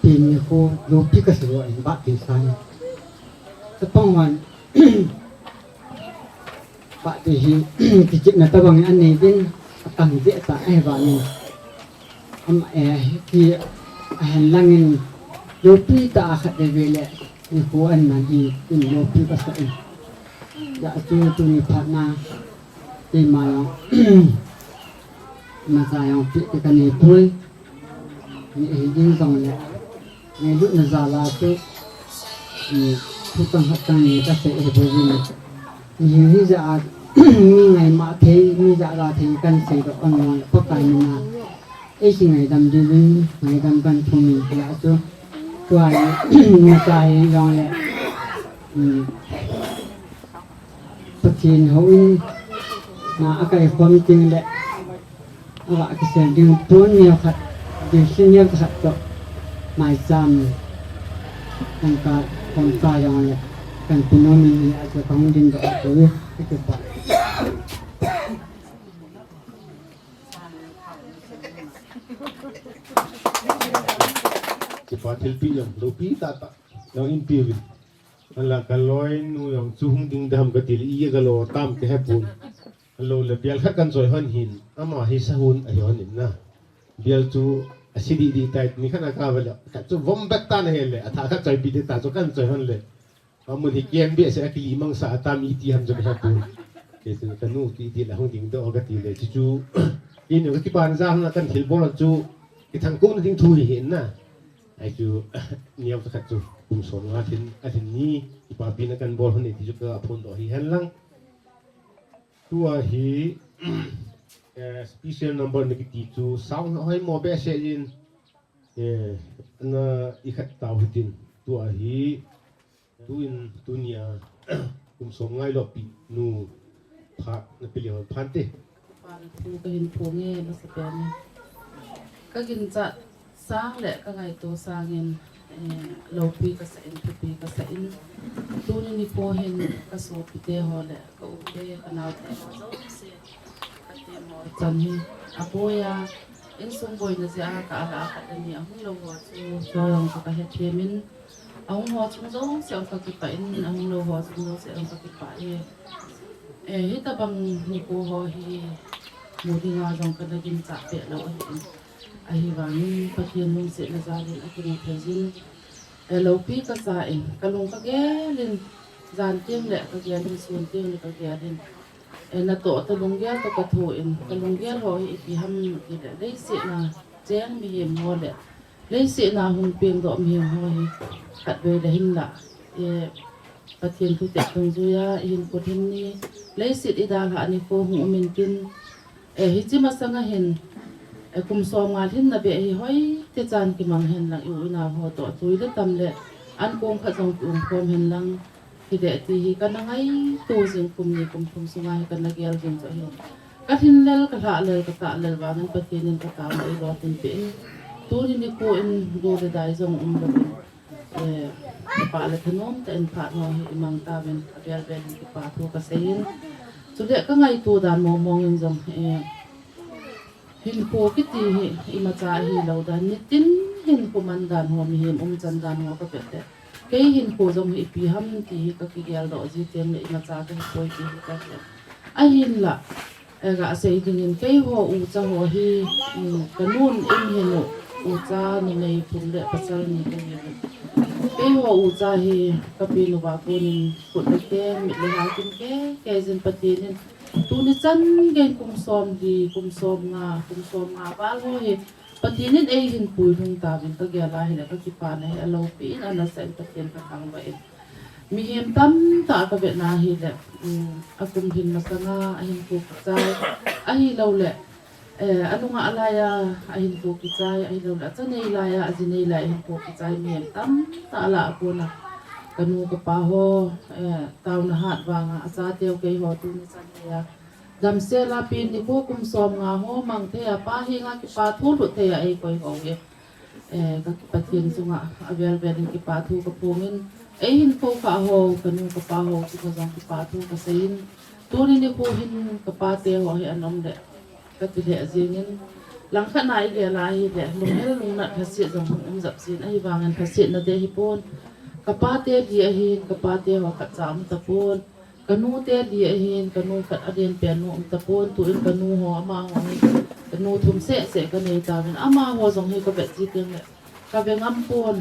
pen nikho, lo pi ka se, birthday, sa, ni. Sa pang wan, birthday hi, kichepna tabang, anei din, a Kang deh ta, eh, vangin. Am, eh, ki, eh, langin, lopi ta khat de ve le, ni ko an man hi, in lopi ka sa in. Ya tu, tuni phat na, keima jong, imacha jong pi, pi ka nei poi. Ni, eh, ding jong le. Ngailutna jal a chu, um, thu tang khat tang ni kasei ahi bou vin. Mihem hi ja a, mi ngaima thei, mi ja la thei kan seidoh a, nung le Pakai mina. Ei kingaidam diuvin, ngaidam kan thum in tia chu. Tua hi, imacha hi jong le, um, Pathen houin, na a kai khom ting le, a va kisel ding pon neo khat, ding sin neo khat toh, maicham, kan ka khom ta jong le, kan pu nom in ni a chu ka hung ding doh a ko, ka kipa. Kipa thilpeh jong, lopi tah tah, jong in pe uvin. Ala ka loinu jong chu hung ding dam ka ti le, i ka lo tam ka he pon. Alo le bial khat kan choi hon hin, ama hi sahun ahi hon in na. Bial chu a si didi tai, mi khat na ka va le, khat chu vom bet ta na he le, a tha khat choi pi te ta chu kan choi hon le. Amun hi kiam behseh a kilimang sa a tam i ti ham chu ka he pon. Kei chu ka nu ti ti le hung ding doh ka ti le, chu chu, i nu ka kipan ja hon a kan thil bol chu, kithang ko na ding thu hi hin na. Ai chu, neo ta khat chu, kum som nga lhin, a lhin ni, kipapi na kan bol hon e ti chu ka phondoh hi hen lang. Tua hi, eh, special number ni kiti chu, sound hoi mo behseh in, eh, na i khat tau hitin. Tua hi, tuin, tunia, kum som nga i lopi nu, phat na pe le hon phante. Pan thu ka hin phong e, masapen in. Ka ginchat sang le ka ngaito sangin, eh, lopi ka sa in, thupi ka sa in. Tuni nikho hin ka sopite ho le ka ute, ka naote ho jouse, ka team ho chan hi a boi a, insung boina jeh a ka ala khat ani a hung lou ho chu, chu jong chu ka hethem in. A hung ho chung jouse jong ka kipah in, a hung lou ho chung jouse jong ka kipah e. Eh, hitabang nikho ho hi mu dinga jong ka na ginchat peh lou ahi in. Ahivangin Pathen lungsetna jal in a kimu thei jin. Eh, lopi ka sa in, ka lung ka gel in, jan teng le ka gel in, sun teng le ka gel in. Eh, natoh toh lunggel toh ka thou in, ka lunggel ho hi ipi ham ti le, leiset na cheng mihem ho le, leiset na hung pengdoh mihem ho hi, khatvei le hin la, eh, Pathen thutep dungjuia i hinkho hin ni, leiset i dalhah nikho hung um intin, eh, hiche masanga hin, eh, kum som nga lhinna beh hi hoitechan kimang hen lang, i u i nao ho toh tui le tam le, an kong khat jong ki um khom hen lang, hideh ti hi ka na ngaito jing, kum ni kum thum sunga hi ka na gel jing chu ahi. Ka lhin lel, ka lhah lel, ka tah lel vangin Pathen in ka tao ma ei lotun peh in, tuni nikho in do le dai jong um louvin, eh, kipa le thanom tah in phat ho hi i mang tauvin, a vel vel in kipa thu ka sei in. Chule ka ngaito dan mong mong in jong, eh, hinkho kiti hi imacha ahi lou dan, nitin hinkho man dan ho, mihem umchan dan ho ka vet le, kei hinkho jong hi ipi ham ti hi ka kigel doh ji teng le imacha ka hi poi ti hi ka vet. Ahinla, eh, ga sei dingin keiho ucha ho hi, um, ka nun in hin u, ucha numei phung le pasal ni ka hi u. Keiho ucha hi ka pi nuva konin khut le keng, mit le ha kin kei, kei jin Pathen in tuni chan gei kum som li, kum som nga, kum som nga val ho hi Pathen in ei hin puilhung tauvin ka gel a hile ka kipana hi a lopi in a nasa in Pathen ka thangvah in. Mihem tamtah ka vetna hile, um, a kum hin masanga a hinkho kichai, ahilou le, eh, a nungah laiya a hinkho kichai, ahilou le, a cha nei laiya, a ji nei laiya a hinkho kichai mihem tamtah lah a kona ka nu ka pa ho, eh, taona hat vanga a chateu keiho tuni chan geiya damsel a pen nikho kum som nga ho mang thei a, pa henga kipa thu lut thei a ei koi ho hi. Eh, ka Pathen chunga a vel vel in kipa thu ka phong in, ei hinkho kha ho, ka nu ka pa ho chunga jong kipa thu ka sei in, tuni nikho hin ka pate ho hi an um le ka ti lheh jing in, langkhat na i gel a hile, lunghel lungnat lhaset jong hung um jep jin, ahivangin lhasetna deh hi pon, ka pate di ahin, ka pate ho khat cha um tapon, Kanu te li ahin, kanu khat alen pen nu um tapon, tuin kanu ho amaho hi, kanu thum seh seh kanei tauvin, amaho jong hi kavet ji teng le kave ngam pon.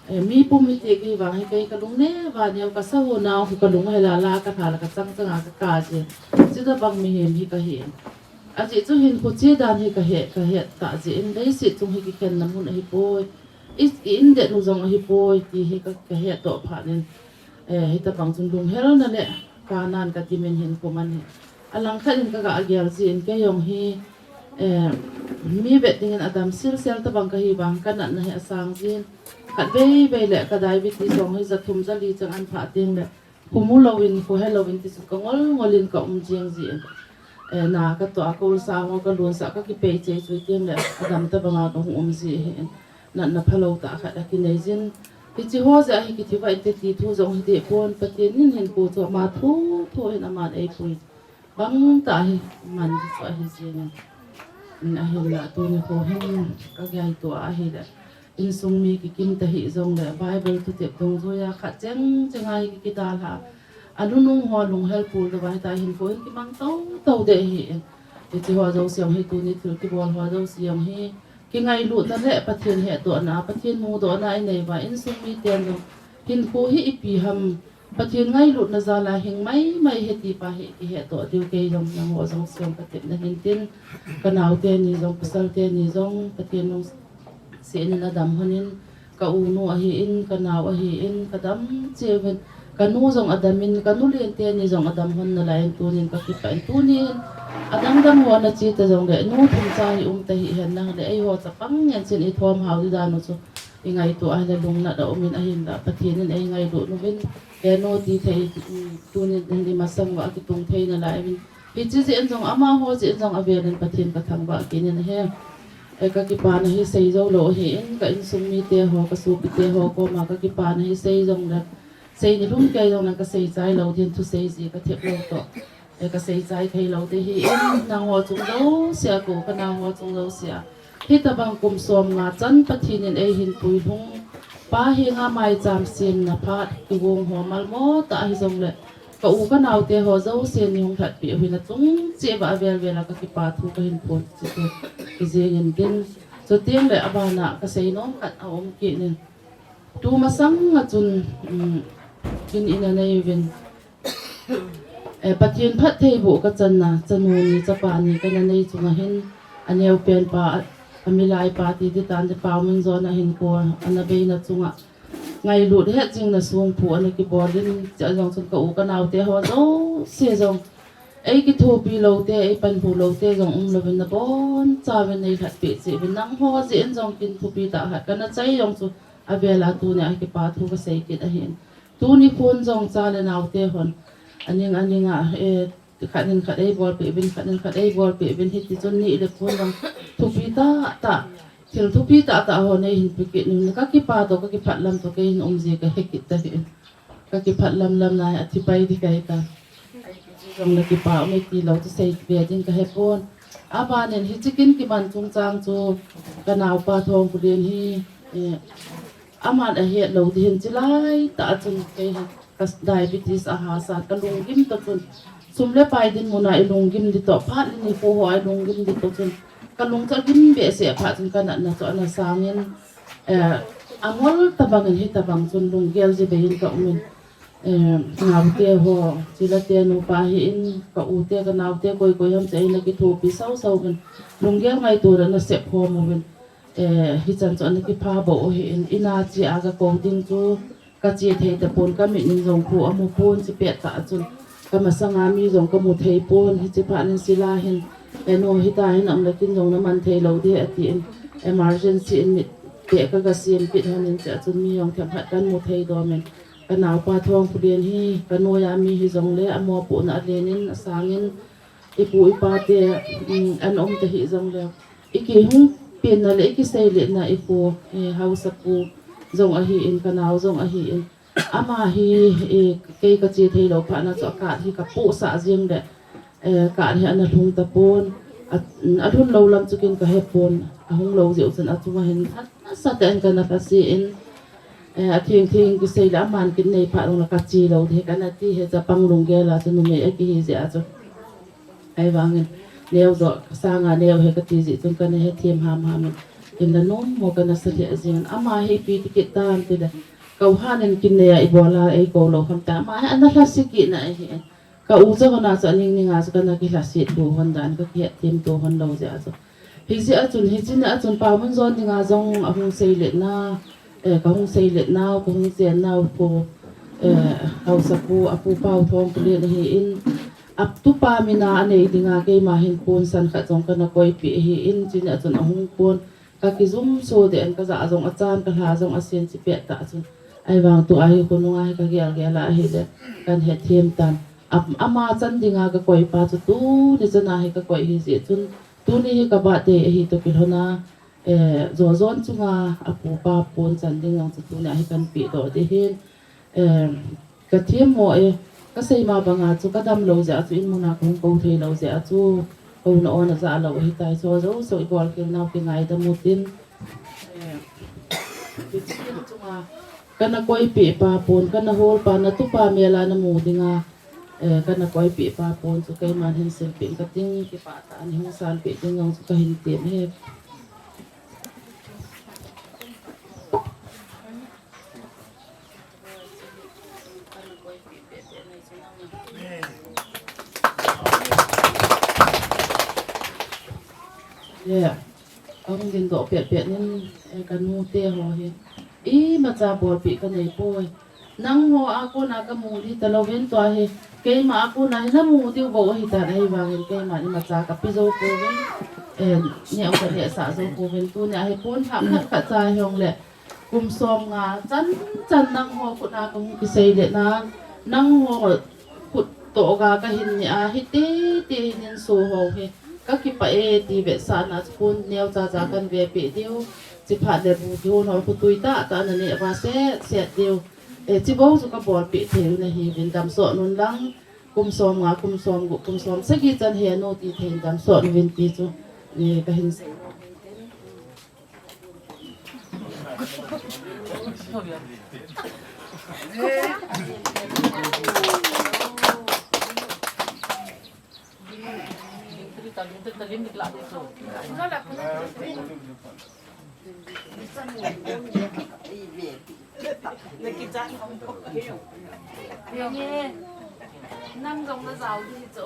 Eh, mi pum hi ti kei vang hi kei kalung neva neo, kasa ho nau hi kalung hela la, kalha la kachang chang a kaka ji. Chutabang mihem hi kahi. Ajeh chu hinkho che dan hi kahet, kahet tah jeh in leiset chung hi kikhenna mun ahipoi. I, i indet nu jong ahipoi ti hi ka, kahet toh phat in. Eh, hitabang chun lunghelna le kanan kati min hinkho man hi. Alangkhat in kaga gel jin kei jong hi, eh, mi vet dingin adam silsel tabang kahi vang kanatna hi asang jin. Khatvei vei le ka diabetes jong hi ja thum ja li chang an phah teng le, kho mu louvin, kho he louvin ti chu kangol ngol in kaum jing jin. Eh, na katoh a kaulsa ho kalunsa kakipei chei chu teng le, adam tabang a kahung um ji ahin. Natna phalou tah khat akinei jin. Hiche ho jeh a hi kithi vah inte ti thu jong hi deh pon, Pathen in hinkho chu ama thotho hin aman eipui bang tah hi man chu ahi jingin. In ahinla tuni kho hin kangaito a ahile, insung mi kikim tahih jongle Bible thutep dungjuia khat cheng cheng a hi kidalha. Anunung ho lunghel pul louva hita hinkho hin kimang toto deh ahin. Hiche ho jouse jong hi tuni thil kibol ho jouse jong hi kingailutna le Pathen hetdohna, Pathen mudohna inei uva, insung miten jong hinkho hi ipi ham, Pathen ngailutna jal a hing maimai ahi ti pa hi kihetdoh diu kei jong nangho jouse jong katepna hintin, kanaote ni jong, pasalte ni jong, Pathen lungset in adam lhonin, ka unu ahin, kanao ahin, kadam cheh uvin, kanu jong adamin, kanu lente ni jong adam lhon nalai in tunin kakipah in tunin, adang dang ho nache ta jongle, nu thum cha hi um tahih hen nang le, eiho chapang ngen chin ithom hao di dan u chu, ingaito a le lungnat aumin ahinla, Pathen in eingailut uvin, henu ti thei, tunin hin imasang uva kitung thei nalai uvin, hiche jeh in jong amaho jeh in jong avelin Pathen kathangvah kit in ahi. Eh, kakipana hi seijou lou ahin, ka insung mite ho, kasopite ho koma kakipana hi sei jongle, sei nilhum kei jongle kaseichai lou din thusei ji kathep lou toh. Eh, kaseichai thei lou te ahin, nangho chung jousea ko, kanaoho chung jousea. Hitabang kum somnga chan Pathen in eihin puilhung, pa henga maicham semna phat kigong ho malmo tah ahi jongle, ka u kanaote ho jouse neihung lhatpeh u hin achung cheh uva avel vel a kakipa thu kahin phon chu chu kijeng intin. Chuteng le abana kasei nom khat aum kit in. Tumasang a chun, um, kin in anei uvin. Eh, Pathen phattheiboh kachanna, chanu ni, chapa ni kana nei chunga hin, aneopen pa, a, amilai pa ti ditan te Paominjon a hinkho ana beina chunga ngailut hetjingna songphu ana kibolin, chua jong chun ka u kanaote ho jouse jong, eikithopi loute, eipanhu loute jong umlouvin nabonchauvin neilhatpeh cheh uvin, nangho jeh in jong kin thupi tah khat kana chai jong chu avel a tunia kipa thu kasei kit ahin. Tuni khun jong cha le naote hon aning aning a, eh, khat in khat eibolpeh uvin, khat in khat eibolpeh uvin, hiti chun ni le khun jong thupi tahtah, thil thupi tahtah ho neihin pe kit uvin, kakipa toh kakiphat lam toh kei hin um ji kahe kit tahih in. Kakiphat lam lam nai a thipai di kahi ta. Jong le kipa um e ti lou chu sei ve ding kahe pon. Abanin hiche kin kiman chungchang chu kanaopa Thongkhulen hi, eh, aman ahet lou ding hin chilai tah a chun kei hi ka diabetes ahasat kalunggim toh chun, sum le pai dinmun a ilunggim ding toh, phat le nikho ho a ilunggim ding toh chun, kalung chu agim behseh phat chun kanatna chu ana sangin, eh, angol tabangin hitabang chun lunggel ji beiyin kaumin, eh, naote ho, chilate nupa hin, ka ute, kanaote, koi koi ham chu eina kithopi sau sau uvin, lunggel ngaito le ana sep khom uvin, eh, hichan chu ana kipha bou ahin, ina che a kakou ding chu kache thei tapon, kamit in jong kho amu pon, chupet tah a chun kamasanga mi jong kamu thei pon, hiche phat in Sila hin, eh, nu hita hin um le kin jong naman thei lou ding atin, emergency in mit peh kaga sem kit hon in, chua chun mi jong themkhat kamu thei domin, kanaopa Thongkhulen hi kanoiya mi hijongle amopohna alen in asangin, ipu ipate, um, ana um tahih jongle, ikihung penna le ikiseiletna ipu, eh, haosapu jong ahin, kanao jong ahin, ama hi, eh, kei kache thei lou phat na chu a card hi kapohsah jeng le, eh, card hi ana lhung tapon, a, alhun lou lam chu kin kahepon, ahung lou jeh u chun achunga hin nasatah in kana lhase in, Eh, atheng theng kisei le aman kin nei phat lou le kache lou ding kana ti hi chapang lunggel a chu numei akihi jeh a chu. Ahivangin neo jo sanga neo hi kati jeh chun kana hethem hamham in. Kin la nom mo kana sa lheh jing in. Ama hi ipi ti kit tam tile. Kau han in kin nei a ibol a eikou lou kham ta. Ama hi ana lhase kit na ahi. Ka u cha kona chu aning ning a chu kana kilhaset lou hon dan, kakihethem lou hon lou jeh a chu. Hijeh a chun, hiche ni a chun, Paomun jon dinga jong ahung seilet na, eh, kahung seilet nau, kahung chen nau pu, eh, haosapu, apu Paothongkul in ahin, atupa mina anei dinga keima hin ponsan khat jong kana koipeh ahin, hiche ni a chun ahung pon, kakijum so deh in kajah jong achan, kalha jong asen chipet tah chun. Ahivang tua hi khonunga hi kagel gel a ahile, kahin hethem tan. A, ama chan dinga kakoipa chu tuni chana hi kakoi ahi jeh chun, tuni hi ka birthday ahi toh kilhona, eh, jo jon chunga apupa pon chan ding jong chu tunia hi kahin pehdoh ding ahin, eh, kathemmo e, kasei ma banga chu kadam lou jeh a chu in muna kahung kou thei lou jeh a chu, kouna on ajah lou ahitai, chu jouse ibol khel nau kingaidam utin, eh, hiche chunga kana koipeh pa pon, kana holpa, natupa mel a namu dinga, eh, kana koipeh pa pon chu keiman hin silpeh kating, kipah tah in hung sanpeh ding jong chu kahin tem e. Yeah. Ahung dingdoh pet pet in, eh, kanu te ho hi imacha bolpeh kanei poi. Nangho a kona kamu ding talou hen tua hi. Keima a kona hi namu diu bou ahitan ahivangin keiman imacha kape jou pouvin. Eh, neo kanehsah jou pouvin tunia hi pon khat khat khat cha hijongle. Kum som nga chan chan nangho khut a kahung kiseilet na. Nangho khut toh ga kahin ne a hiti ti hin in so ho hi. Kakipah e ti vetsahna chu pon neo cha cha kahin vepeh diu. Chiphat le bu kihon ho khu tui tah tah naneh uva set set diu. Eh, chibou chu kabolpeh thei u nahiuvin damsot un lang. Kum som nga, kum som gup, kum som sagi chan henu ti thei in damsot uvin ti chu, eh, kahin sei. Nang jong na jao ding chu.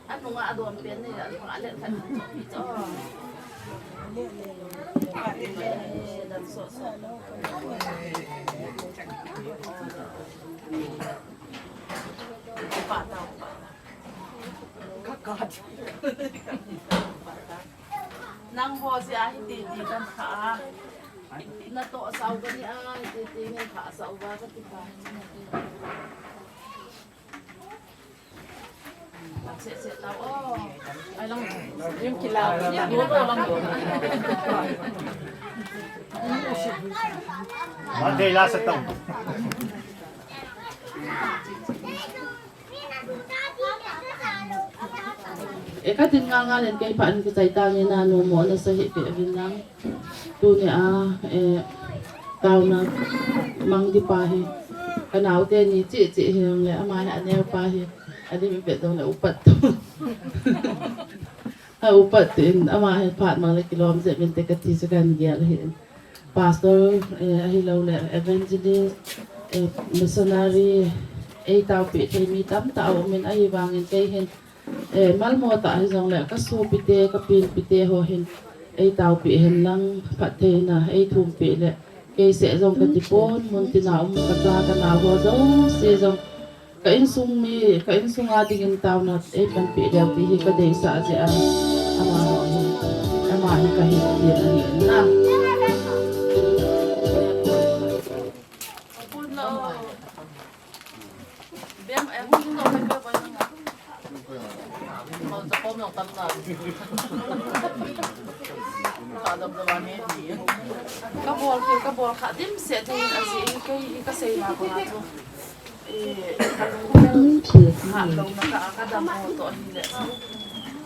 Anunga adon pen ni, anunga le khan chu. Pa ta, pa ta. Ka ka. Nangho jeh a hiti ti kan kha a. Natoh sao kani a, hiti ti ngen kha sao va kati kha. Set set tao o. Ai lang. Yung kilaw. Monday last at all. E, ka din nga nga len kei pha in kichai tang in nanu mo na sa hi pe vin lang. Tunia, e, taona mang di pa hi. Ka nao teni chi chi hi ang le ama hi aneo pa hi. Adim i pe dong le upat tu. A upat tu in ama hi phat mang le kilom je vin te kati chu kan gel hi. Pastor, eh, ahilou le evangelist, eh, missionary, ei taopi thei mi tamtah aum in ahivangin kei hin, eh, malmo tah hijongle ka sopi te, ka penpi te ho hin ei taopi hen lang phattheina ei thumpi le kei seh jong ka tipon, mun tina um ka cha ka nao ho jouse jong Ka insung mi, ka insung a dingin taona ei panpi leu ti hi ka deisah jeh a, amaho hi, ama hi ka hin tin ahi na. Ka bol kha, ka bol kha dimset thei in ajeh hi kei hi ka sei ma ko na chu. Eh, ka lungthim hatlouna ka, ka dammo toh ahile.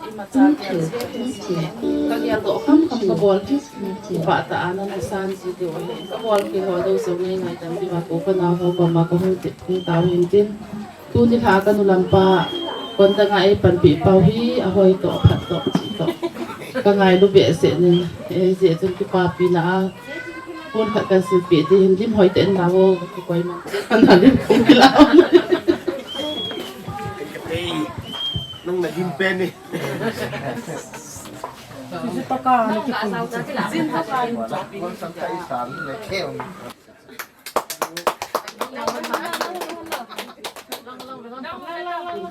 Imacha gel jeng in, ka geldoh khamkham ka bol hi. Kipah tah a nana san ji diu ahi. Ka bol khel ho deuh jong nei ngaidam diu a, ko ka nao ho koma ka hung ti, hung tao hin tin. Tuni lha ka nu lampa, kon dang a ei panpi pau hi, ahoi toh, aphat toh, chi toh. Ka ngailu behseh in, eh, hijeh chun kipapina a. Kon khat kan silpeh ding hin lim hoi tah in lau o, kikoi man. Ana lim kong kilau. Nang na lim pen ni.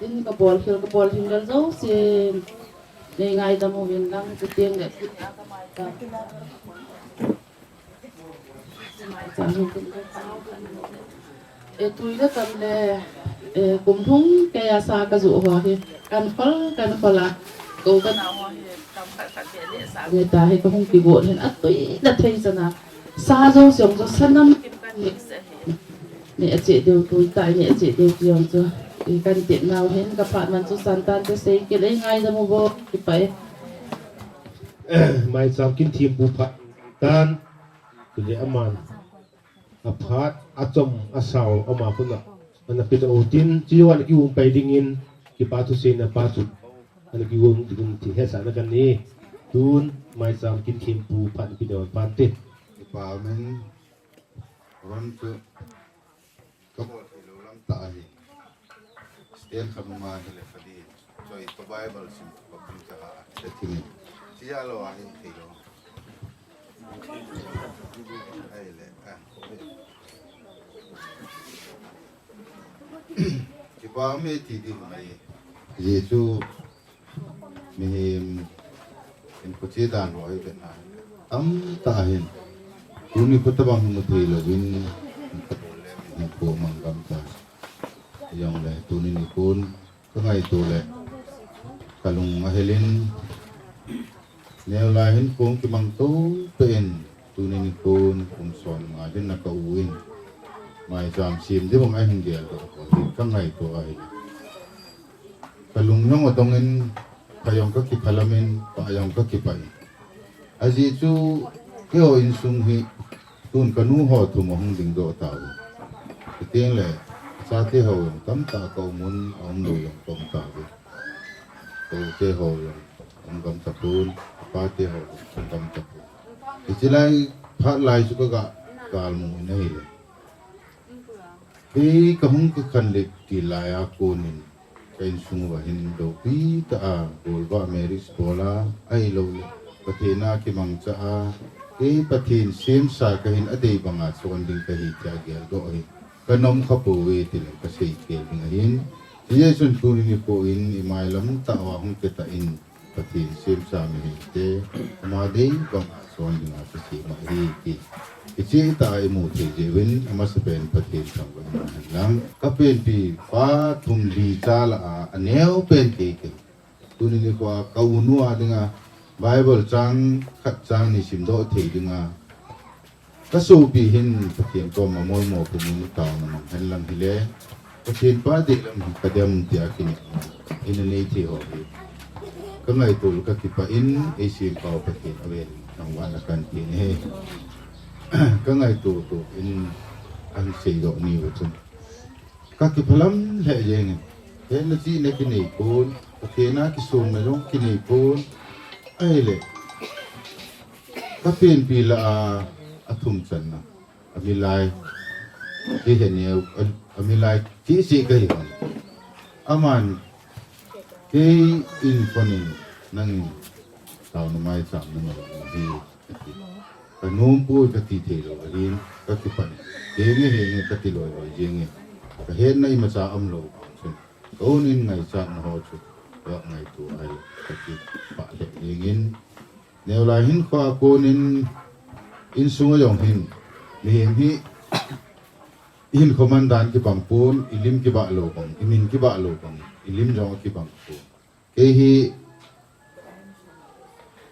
Tin ka bol khel, ka bol khel jouse. Nei ngaidam uvin lang, chuteng le. E, tui le tam le, e, kum thum kei a sa ka joh ho hi, kan khol, kan khol a, ko ka nao ho hi, tam khat khat beh le sa nge ta hi ka hung kigot hin, atui na thei chan a, sa jouse jong chu sa nam kim kan mix ahi. Neh a cheh diu tui tai, neh a cheh diu ti jong chu, i kan tet nau hin, ka phat man chu san tan te sei kit, ei ngaidam uvo, kipah e. Maicham Kinthem pu phat tan, tule aman. Aphat, achom, asao, ama khut a ana peh u tin, chuin ana kium pai dingin, kipa thuseina pa chu ana kium dingin ti hetsahna kan nei. Tun, Maicham Kinthem pu phat ana pe diu ahi. Kipa min, ron chu, ka bol thei lou lam tah ahi. Stand khat ma hile kha di. Choi, ka Bible sim, ka pun ka ha, ka thim. Chia lou ahi, thei lou. Ahile, ah. Kipa um e ti ding ahi. Jesu mihem in khuche dan ho hi vet na. Tamtah hin. Tuni kho tabang mu thei louvin. Hinkho mang gam ta. Jongle tuni nikho in. Ka ngaito le, ka lung ahel in, neo lai hin kong kimang to pen, tuni nikho in kum som nga hin na ka u in, maicham sem ding bang ahin gel doh ko, ka ngaito ahi. Ka lung jong adong in, pha jong ka kiphalam in, pah jong ka kipah in. Ajeh chu, keiho insung hi, tun ka nu ho thum ahung dingdoh tauve. Chuteng le, chate ho jong tamtah ka um un, aum lou jong ka um tauve. Ka u te ho jong, um gam tapon, ka pa te ho jong, um gam tapon. Hiche lai, phat lai chu ka ga, gal mu in ahile. Kei ka hung kikhen le ti lai a kon in, ka insung uva hin loupi tah a, golvah marriage bol a, ahilou le, Pathen a kimangcha a, kei Pathen semsa ka hin adei banga chon ding ka hi tia gel doh hi, ka nom kha pouve ti le ka sei khel ding ahin, Jesu in tuni nikho in i mailam tah uva hung kit tah in, Pathen semsa mihem te, ama dei banga chon dinga kisem ahi ti. Hiche tah a i mu thei jeh uvin, amasapen Pathen thangvah in um hen lang. Ka penpi pa thum li cha lah a, aneo pen kei kei. Tuni nikho a, ka u nu a dinga, Bible chang khat chang ni simdoh thei dinga, ka sopi hin Pathen koma molmo pumin taona mang hen lang hile, Pathen pa deilam hi ka dem tia kinep ina nei thei ho hi. Ka ngaito le ka kipah in, eisempau Pathen avel in thangvahna kan pe ahi. Ka ngaito to in ahin seidoh ni uva chun. Ka kiphalam lheh jeng in. Hetna chihna kinei pon, Pathen a kisonna jong kinei pon. Ahile, ka penpi lah a, athum channa. Amilai, kei he neo, a, amilai, kei se ka hi hon. Aman, kei in phone in, nangin, taona maicham na ngol hi, ati. Ka nom poi ka ti thei lou, ahin, ka kipah. Henge, henge, ka ti loi loi jeng e. Ka hetna imacha um lou, chun. Ka u in ngaichatna ho chu, ka ngaito ahi, ka kipah lheh jeng in. Neo lai hinkho a kon in, insung a jong hin, mihem hi, i hinkho man dan kibang pon, i lim kibah lou bang, i min kibah lou bang, i lim jong kibang pon. Kei hi,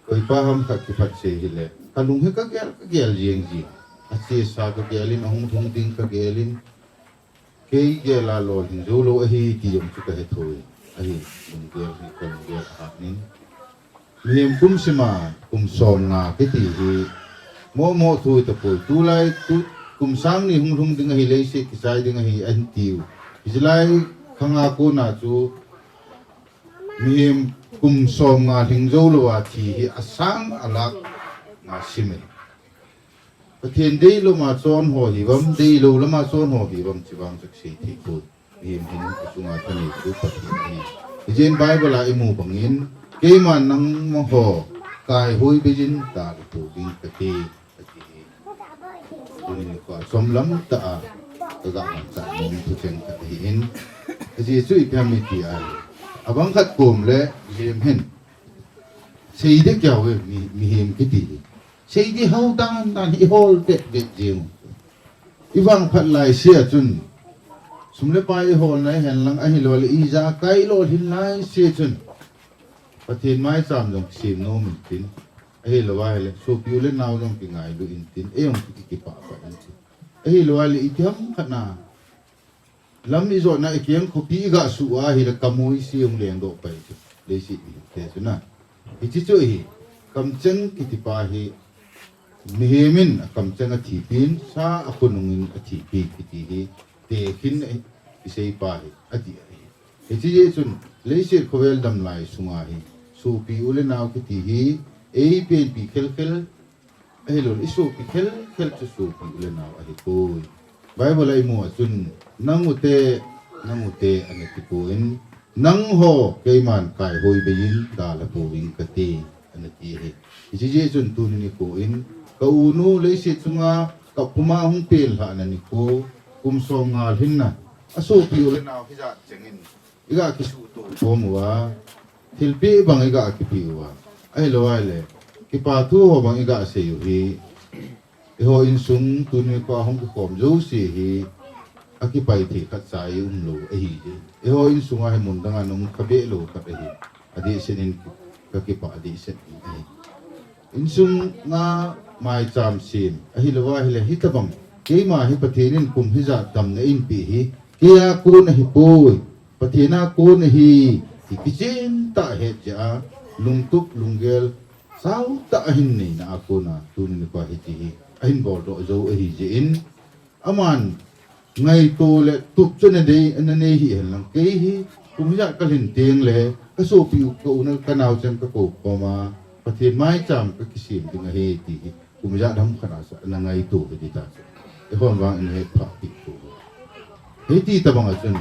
koi pa ham khat kiphat se hile, ka lung hi ka gel, ka gel jeng jeng. Achesa ka gel in, ahung lhung ding ka gel in, kei gel a lolhing jou lou ahi ti jong chu ka he thou e. Ahi, lunggel hi ka lunggel ahat in. Mihem kum sima, kum som nga kiti hi. Mo mo thu tapoi, tulai, tu, kum sang ni hung lhung ding ahi, leiset kichai ding ahi, ahin tiu. Hijilai khanga kona chu, mihem kum som nga lhing jou lou a thi hi asang alak nga sim e. Pathen dei lama chon ho hi vam, dei lou lama chon ho hi vam, chi vang chu kisei thei poi. Mihem hin achunga thanei chu Pathen ahi. Hijeh in Bible a imu bangin, keiman nangho kaihoi beijin dalha pou ding kati, ati hi. Tuni nikho a chomlam tah a kaga manchah nom thucheng khat ahin. Ajeh chu ipi ham iti ahile, abang khat kom le mihem hin sei ding keu ve, mi, mihem kiti hi. Sei ding hao dan dan hi ihol bep bep jeng u. Ivangphat laise a chun, sum le pai iholna hihen lang, ahilouleh ijakai lolhin laise chun, Pathen maicham jong kisem nom intin, ahilou ahile sopi u le nao jong kingailu intin, eijong ki, kipah pah intin, ahilou ahile itiham khat na lam ijotna ikeng khopi iga suh a ahile kamui se hung lengdoh pai chu, leiset mihemte chu na. Hiche chu hi, kamcheng kiti pa hi, mihem in akamcheng athipin, sa akhonung in athipi kiti hi, tekhin a, isei pa hi adih ahi. Hiche jeh chun, leiset khovel damlai sunga hi, sopi u le nao kiti hi eipenpi khelkhel, ahilouleh isopi khelkhel chu sopi u le nao ahipoi. Bible a imu a chun, nang ute, nang ute, ana tipon, nangho keiman kaihoi beiyin dalha pouving kati, ana ti ahi. Hiche jeh chun tuni nikho in, ka unu leiset chunga kapuma hung penlhahna nikho, kum som nga lhinna, asopi u le nao hijat chengin iga kisuhto khom uva, thilpeh bang iga kipeh uva, ahilou ahile kipa thu ho bang iga sei u hi, eiho insung tuni nikho a hung kikhom jouse hi akipai thei khatcha ium lou ahi. Eiho insunga hi mun danga nom kha behlou khat ahi. Adehset in kakipah dehset in ahi. Insunga maicham sem, ahilou ahile hitobang, keima hi Pathen in kum hijat damna einpeh hi, keia kon ahipoi, Pathen a kon ahi, ti kichen tah het jeh a, lungtup lunggel sautah ahin neina a kona tuni nikho a hiche hi ahin boldoh jou ahi jeh in, aman ngaito le tup chu ana dei, ana nei hihen lang, kei hi kum hijat kalhin tengle kasopi u, ka u, ka naocheng kakou khoma, Pathen maicham kakisem ding ahi ti hi kum ijat ham khat a chu ana ngaito hiti ta chu, eihon vang ihet phah pi chu. Hiti tobang a chun,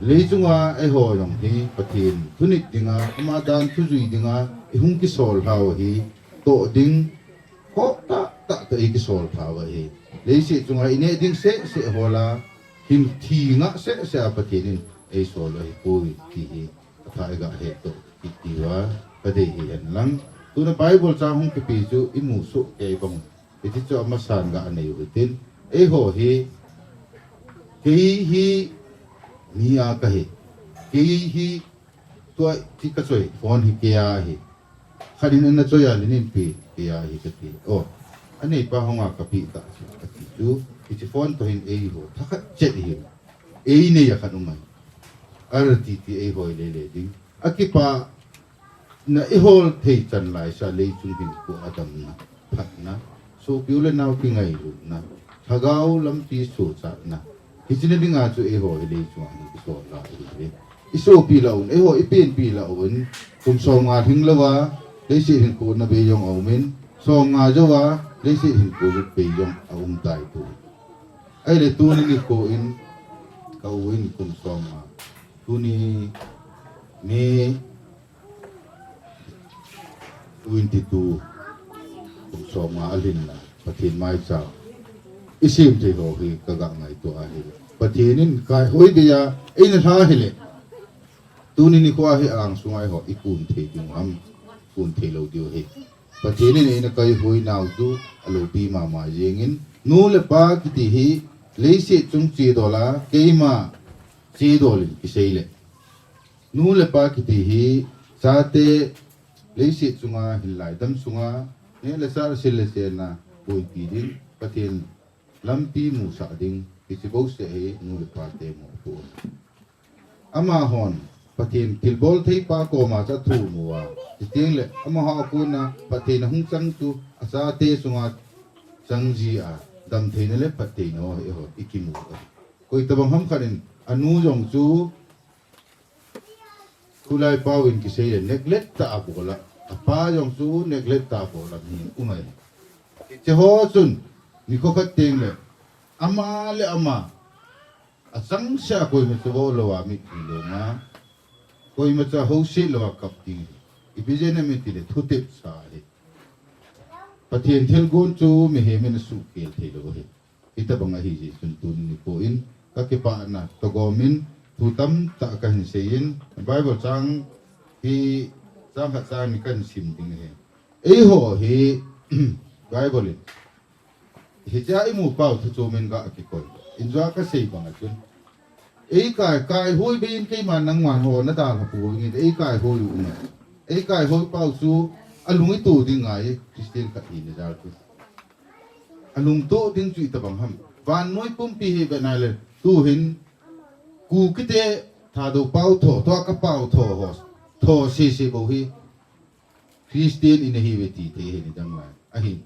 leichunga eiho jong hi Pathen thunit dinga, ama dan thujui dinga ihung kisol lhau hi, toh ding khoh tahtah toh eikisol lhau ahi. Leiset chunga ineh ding sehseh hol a, hin thi ngah sehseh a Pathen in eisol u ahipoi ti hi atha iga hetdoh kit diuva kadei hihen lang. Tuna Bible chang hung kipe chu imu soh kei bang u. Hiti chu amasan ga anei u hitin, eiho hi, kei hi mi a kahi, kei hi tua ti kachoi phone hi keia ahi. Khat in ana choi a, lin in pe, keia ahi kati. O, aneipa hung a kapeh ta chu, kati chu, hiche phone toh hin eiho thakhat chet ihiu. Einei a khat um ahi. Artiti eiho ilele ding, akipana ihol thei chan laisa, leichung hinkho adamna, phatna, sopi u le nao kingailutna, lhagao lampi sochatna, hichena dinga chu eiho hi leichunga hin kisol lah u ahi. Isopi lah un, eiho ipenpi lah un, kum somnga lhing louva leiset hinkho nabei jong aumin, somnga jouva leiset hinkho jotbei jong aum tai tu. Ahile tuni nikho in, ka u in kum somnga, tuni May twenty two, kum somnga alhinna Pathen maicham isem thei ho hi kaga ngaito ahi. Pathen in kaihoi geiya eina lha hile, tuni nikho hi angsunga eiho ikun thei diu ham, kun thei lou diu ahi. Pathen in eina kaihoi nau chu aloupi mama jengin, nu le pa kiti hi leiset chung chedol a, keima chedol in kisei le, nu le pa kiti hi chate leiset chunga hinlai dam sunga neh le chah, sil le chenna puipi ding, Pathen lampi musah ding, hiche bouseh hi nu le pate moh ahi. Amahon Pathen thilbol thei pa koma chu athu mu a. Chuteng le, amaho a kona phattheina hung chang chu achate chunga chang ji a, damtheina le phattheina ho, eiho, i kimu a. Koi tabang ham khat in, anu jong chu, Khulai pau in kisei le neglect tah a bol a, apa jong chu neglect tah a bol a hi um ahi. Hiche ho chun, nikho khat teng le, ama le ama, achangseh a koima chu vo lou a mit hi lou a, koima chu ahouset lou a kap ding hi. Ipi jeh ham itile thutep sa ahi. Pathen thilgon chu mihem in asuhkhel thei lou ahi. Hitabang ahi jeh chun tuni nikho in kakipana toh gom in thu tamtah kahin sei in, Bible chang hi chang khat chang ni kahin sim ding ahi. Eiho hi Bible in hichea imu pau thu chom in ga kikoi. Injua kasei bang a chun, eikai, kaihui bei in keima nangma ho nadalha pou vin, eikaihui u um e. Eikaihui pau chu alung ito ding ngai, Christian khat hina jal chu. Alungto ding chu itabang ham. Vannoi pumpi hi vet nai le, tuhin Kukite Thadou pau tho, tua ka pau tho ho, tho sese bou hi Christian in ahiuve ti thei ahi nidang lai. Ahin,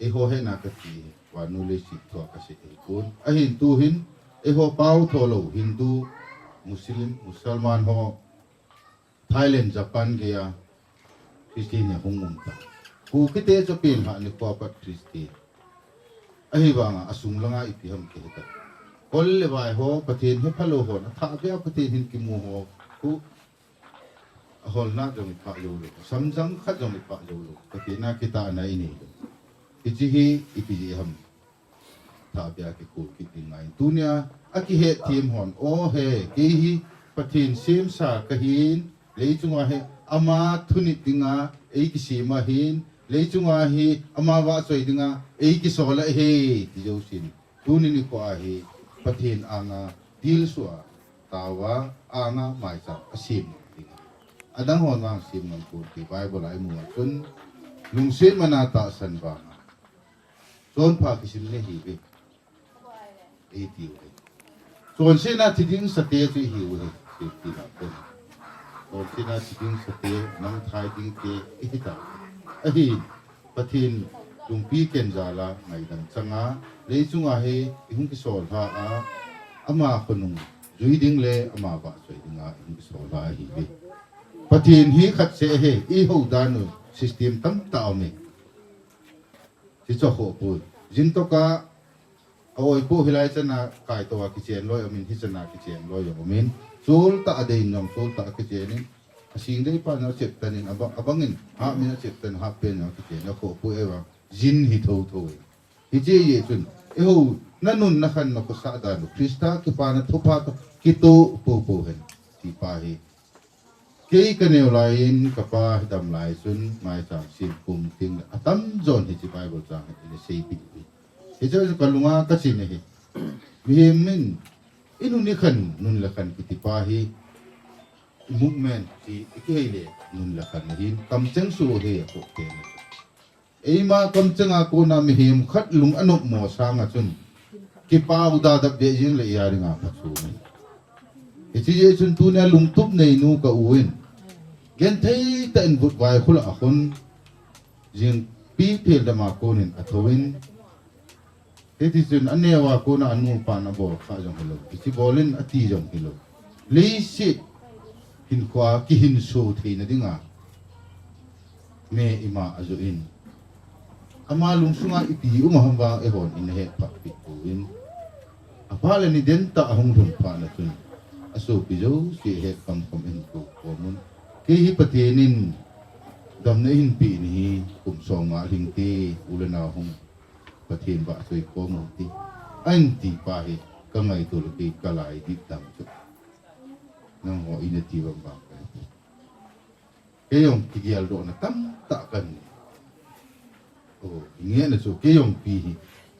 eiho hena kati hi, vannoi leiset thua kasei ahi pon. Ahin tuhin, eiho pau tho lou, Hindu, Muslim, Musalman ho, Thailand, Japan geiya Christian hi hung um ta. Kukite chu pen hah nikho a pat Christian. Ahivanga asung langa ipi ham kihe ta. Kol le vai ho, Pathen hepha lou hon athah bea Pathen hin kimu ho, khu aholna jong iphah jou lou, samjang khat jong iphah jou lou, Pathen a kitahna inei lou. Hiche hi ipi jeh ham. Thahbeh a kikhol kit ding ngai. Tunia akihetthem hon, o he, kei hi Pathen semsa kahin, leichunga hi ama thunit dinga eikisem ahin, leichunga hi ama vahchoi dinga eikisol ahi, ti jousen. Tuni nikho a hi Pathen anga dilsuh a, taova anga maicham asem ding. Adang hon vang sem ngam pon ti Bible a imu a chun, lungset mana tahsan vanga chonpha kisim nahiuve, eitiuve. Chonsetna thi ding sate chu ihiuve, safety na kon. Chonsetna thi ding sate, mangthai ding te, ihita. Ahin, Pathen lungpi ken jal a ngaidam changa, leichunga hi ihung kisolha a, ama khonung jui ding le ama vahchoi dinga ihung kisolha ahiuve. Pathen hi khat seh ahi, ihou dan u system tamtah aume. Hichu khoh poi. Jin toka a-oi po hilai chana kaito a kichen loi aumin, hichana kichen loi jong aumin. Chol tah a dei in jong chol tah a kichen in. Asing dei pa jong achep tan in, aba-, abang in, hah min achep tan, hah pen jong akichen, akhoh poi e vang. Jin hi thotho e. Hiche jeh chun, eiho, nanun nakhan nakhosah dan u, Christa kipana thupha toh kitoh poupou hen, ti pa hi. Kei kaneo lai in, kapa hi dam lai chun, maicham sem kum ting le, atamjon hiche Bible chang hi ina seipeh uve. Hiche chu kalunga kachim ahi. Mihem in, inun ikhan, nun le khan kiti pa hi, movement ti ikihei le, nun le khan ahin, kamcheng soh hi akhoh kei na chu. Eima kamchenga kona mihem khat lung anopmo sanga chun, kipau dadap deh jing le iya dinga phatchom e. Hiche jeh chun tunia lungtup neinu ka u in, genthei tah in vutvai khu lah a khun, jingpi phel dama konin athou in, hitichun aneo a kona anupan abol kha jong hilou, hiche bol in ati jong hilou. Leiset hinkhoa kihinso theina dinga me ima ajoh in, ama lungsunga ipi um a ham vang eihon ina hetphat peh pouvin, apha le ni dentah ahung lhun phat na chun, asopi jouse het kamkhom in ko komun, kei hi Pathen in damna eihin peh ni hi kum som nga lhing te, u le nao hung Pathen vahchoi khom u hite, ahin ti pa hi kangaito le kei kalai dip dam chu. Nangho ina ti vang vang kahe. Kei jong kigeldohna tamtah kanei. O, ingehna chu kei jong pi hi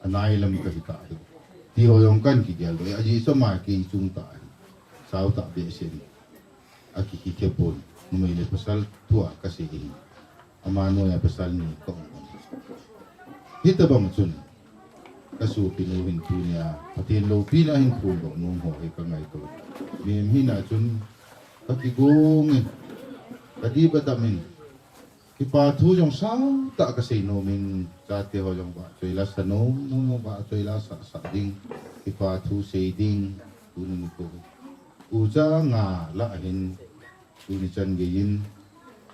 anailam kahi tahi. Ti ho jong kan kigeldoh e, ajeh chu ama kei chung tahi. Sao tah behseh in. Aki, kikhe pon. Numei le pasal thua kasei ahi. Ama noiya pasal ni kaum. Hitabang chun, kasopinu hin tunia Pathen loupina hin phondoh nom ho hi kangaito. Mihem hina chun, Kigong in, kadip adap in, kipa thu jong sangtah kasei nom in, chate ho jong vahchoi la sa nom, nom jong vahchoi la sa, sa ding, kipa thu sei ding, tuni nikho. Ucha nga lah hin, tuni chan gei in,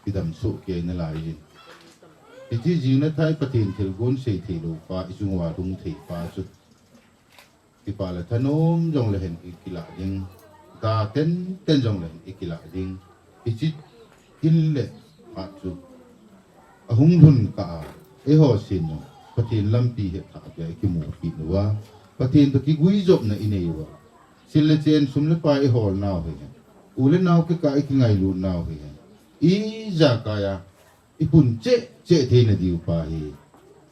kidam soh kei nalai in. Hiche jing le thai Pathen thilgon sei thei lou pa, ichung uva lhung thei pa chu. Kipa le thanom jong le hin ikilah ding, da tenten jong le hin ikilah ding. Hiche in le phat chu ahung lhun kah a, eiho sin jong Pathen lampi hetthah a ikimu kit uva, Pathen toh kiguijopna inei uva, sil le chen, sum le pai ihol nau hihen, u le nao kikah a ikingailut nau hihen, ijakai a ipun cheh cheh theina diu pa hi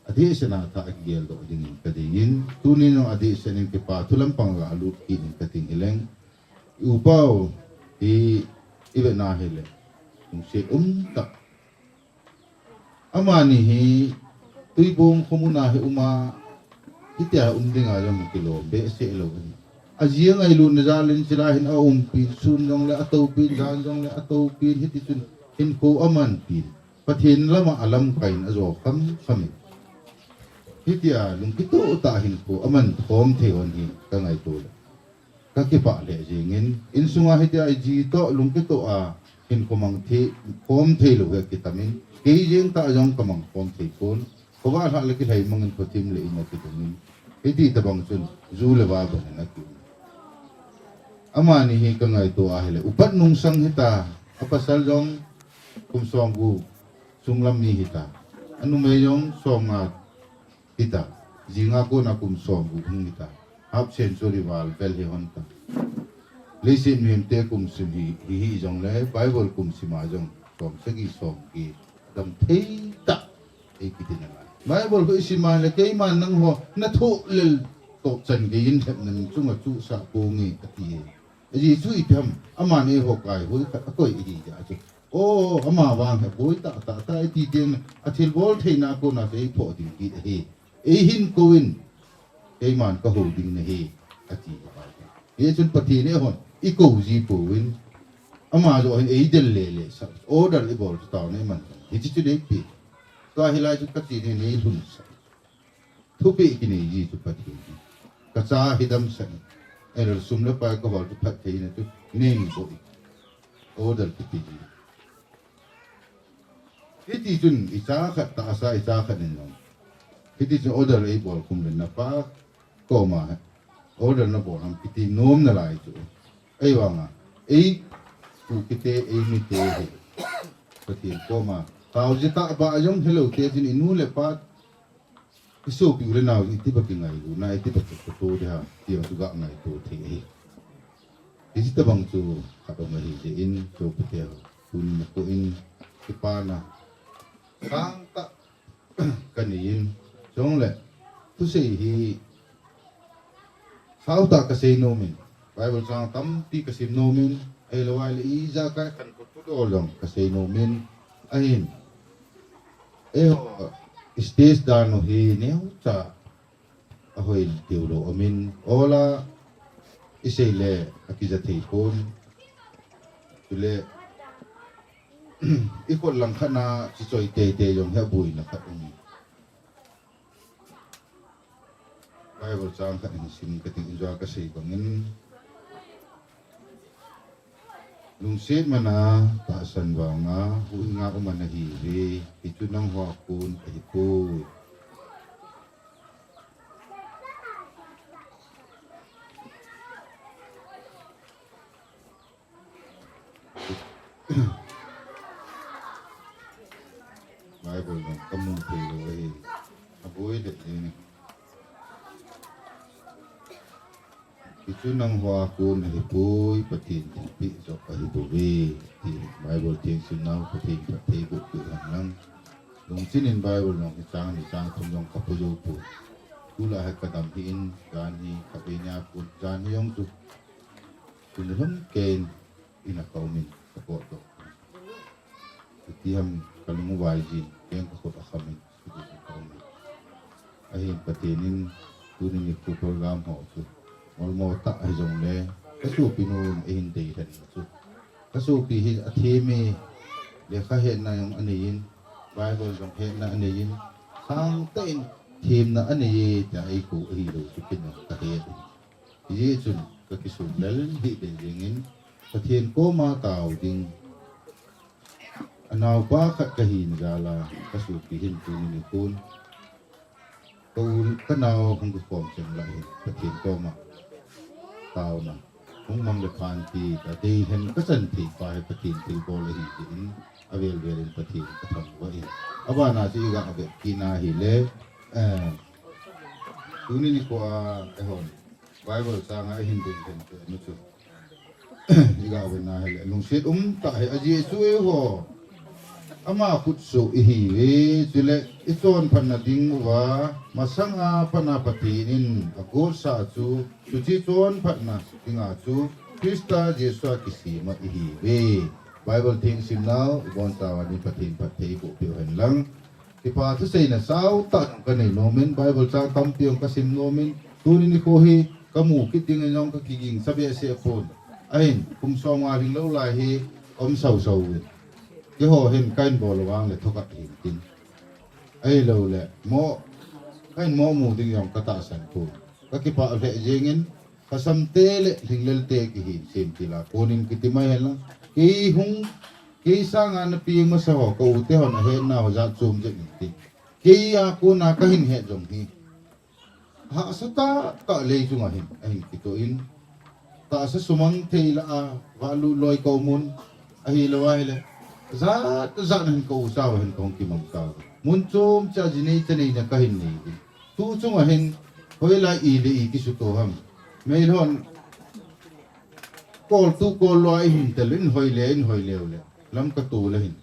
adehset a thah a kigeldoh dingin kadei in, tuni jong adehset in kipa thu lampang a lut kit in kating hileng, i upa u hi ivet na hile, lungset umtah. Amani hi Tuibong khomun a hi um a, hitia um dinga jong kilom behseh lou ahi. Aji angailutna jal in chule hin aumpin, sun jong le atoupin, jan jong le atoupin, hiti chun hinkho amanpin, Pathen lama alamkai in ajo kham kham in. Hitia lungkitoh tah a hinkho aman khom thei hon hi kangaito le kakipah lheh jeng in, insunga hitia iji toh lungkitoh a hinkho mang thei, khom thei lou hi akitam in, kei jeng tah jong kamang khom thei pon, khovah lhah le kilhai mang in, khothim le in akidong in, hiti tobang chun ju le va bang in akium. Amani hi kangaito a hile, upat nungsang hita, apasal jong kum somgup sunglam mi hita, anumei jong somnga hita, jinga kona kum somgup hung hita, half century val vel hi hon ta. Leiset mihemte kum sim hi, hi, hi jong le, Bible kum sim a jong somsagi somget, damthei tah, ei kiti nalai. Bible khu isim a le, keiman nangho nathoh lel toh chan gei in lhepna nachunga chuhsah ponge ati e. Ajeh chu ipi ham, aman eiho kaihoi khat akoi ahi jeh a chu, o, ama vang hi boi tah tah tah iti teng, athilbol theina a kona chu eiphoh ding kit ahi. Eihin kou in, keiman kahou ding nahi, ati. Hichun Pathen in eihon ikou ji pouvin, ama joh hin eidel lele sah, order ibol chu taona iman, hiche chu neipe. Tua hilai chu kati ni, neilhunsah. Thupeh kinei ji chu Pathen hi. Kacha hi damsah in, ahilouleh sum le pai kahol chu phattheina chu neiboh in, order kipe ji. Hiti chun icha khat tahsa, icha khat in jong, hiti chun order eibol khum le, napa koma order nabol ham kiti nom nalai chu. Ahivanga eipu kite, eimite hi Pathen koma taoji tah bah jong helou te chun, inu le ipa, isopi u le nao iti bang kingailutna, iti bang kitoh ding ham ti jong chu kangaito thei ahi. Hiche tobang chu khat um ahi jeh in, sopite ho, tuni nikho in kipana sangtah kanei in, chule thusei hi saotah kasei nom in, Bible chang tampi kasim nom in, ahilou ahile ijakai khankho thudol jong kasei nom in, ahin, eiho stage dan u hi neocha ahoi deu lou umin, ola isei le akija thei pon, chule ikhut lang khat na kichoi teitei jong hi aboina khat um. Bible chang khat hin sim kating, ijeh a kasei bangin, lungset mana tahsan vanga huhhinga um ana hiuve, hichu nangho a kon ahipoi. Bible jong kamu thei lou ahi. Aboi le jeng. Hichu nangho a kon ahipoi, Pathen thilpeh joh ahibouve, ti Bible theng simnau Pathen phatthei boh peh hen lang. Lungchin in Bible jong hichang ni chang thum jong kapo jou poi. Tulai hi kadam hih in, janhi khatvei nia kon, janhi jong chu tuni lhon keiin in a kaum in kapotdoh. Itiham kalung uvai jin, keng kakhut akham in, itiham kaum in. Ahin Pathen in tuni nikho program ho chu molmo tah hijongle, kasopinu in eihin deidan chu Kasopi hi athem e, lekha hetna jong anei in, Bible jong hetna anei in, sangtah in themna anei e, tia eikou ahilou chu keiman kahet. Hijeh chun kakisonglel hih deh jengin, Pathen koma tao ding, anaopa khat kahin jal a, kasopi hin tuni nikhon, ka u, kanao hung kikhom cheng lah hin, Pathen koma taona hung mang le phan ti, adei hen kachan thei pa hi Pathen thilbol ahi jeh in, avel vel in Pathen kathangvah in. Abana chu iga vet kit na hile, eh, tuni nikho a, eihon Bible chang a ihin dei hen te nu chu, iga vet na hile, lungset umtah hi ajeh chu eiho ama khutsoh ihiuve, chule ichonphatna ding uva masanga pat a Pathen in agotsa chu, chuche chonphatna dinga chu Christa Jesu a kisem a ihiuve. Bible theng simnau ibonchauva ni Pathen phatthei boh peh u hen lang. Kipa thuseina saotah kanei nomin, Bible chang tampi jong kasim nomin, tuni nikho hi kamu kit ding in jong kakigingcha behseh pon. Ahin, kum somnga lhinglou lai hi kaum sausau uvin. Keiho hin kahin bol u vang le thokhat hin tin, ahiloule mo, kahin mo mu ding jong katahsan pon. Kakipah lheh jengin, lhasam te le lhinglel te kihin sem til a konin kiti mai hen lang. Kei hung, kei sanga napeng masa ho, ka u te hon ahetna ho jat chom jeng in tin, kei a kona kahin het jong hi hahsa tahtah lei chunga hin ahin kitoh in, tahsa sumang thei lah a valut loi kaumun, ahilou ahile jat jat na hin ka u chauva hin kahung kimang tauve. Mun chom cha jinei chanei na kahin nei uvin, tu chunga hin hoilai ile ikisuto ham, meilhon koltu kollou a ihin tel in, hoile in, hoile ule Lamka tol a hin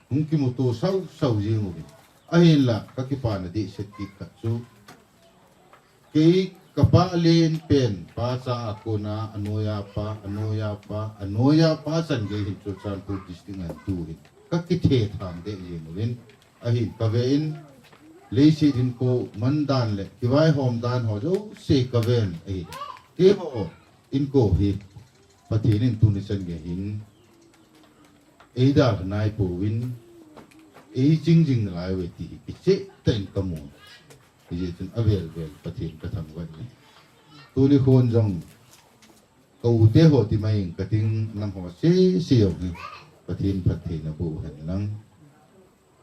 hung kimuto sausau jeng uvin. Ahinla kakipana dehset kit khat chu, kei kapa len pen pacha a kona anoiya pa, anoiya pa, anoiya pa chan gei hin Churachandpur district a hin tu hin kakithethang deh jeng uvin. Ahin kave in, leiset hinkho man dan le kivaihom dan ho jouse kaven ahi. Keiho inko hi Pathen in tuni chan gei hin eidalha naipouvin, eiching jing nalai uve ti hi kichehtah in kamu. Hijeh chun avel vel Pathen kathangvah in, tuni khon jong ka u te ho ti mai ing kating, nangho sese jong hi Pathen phatthei naboh u hen lang.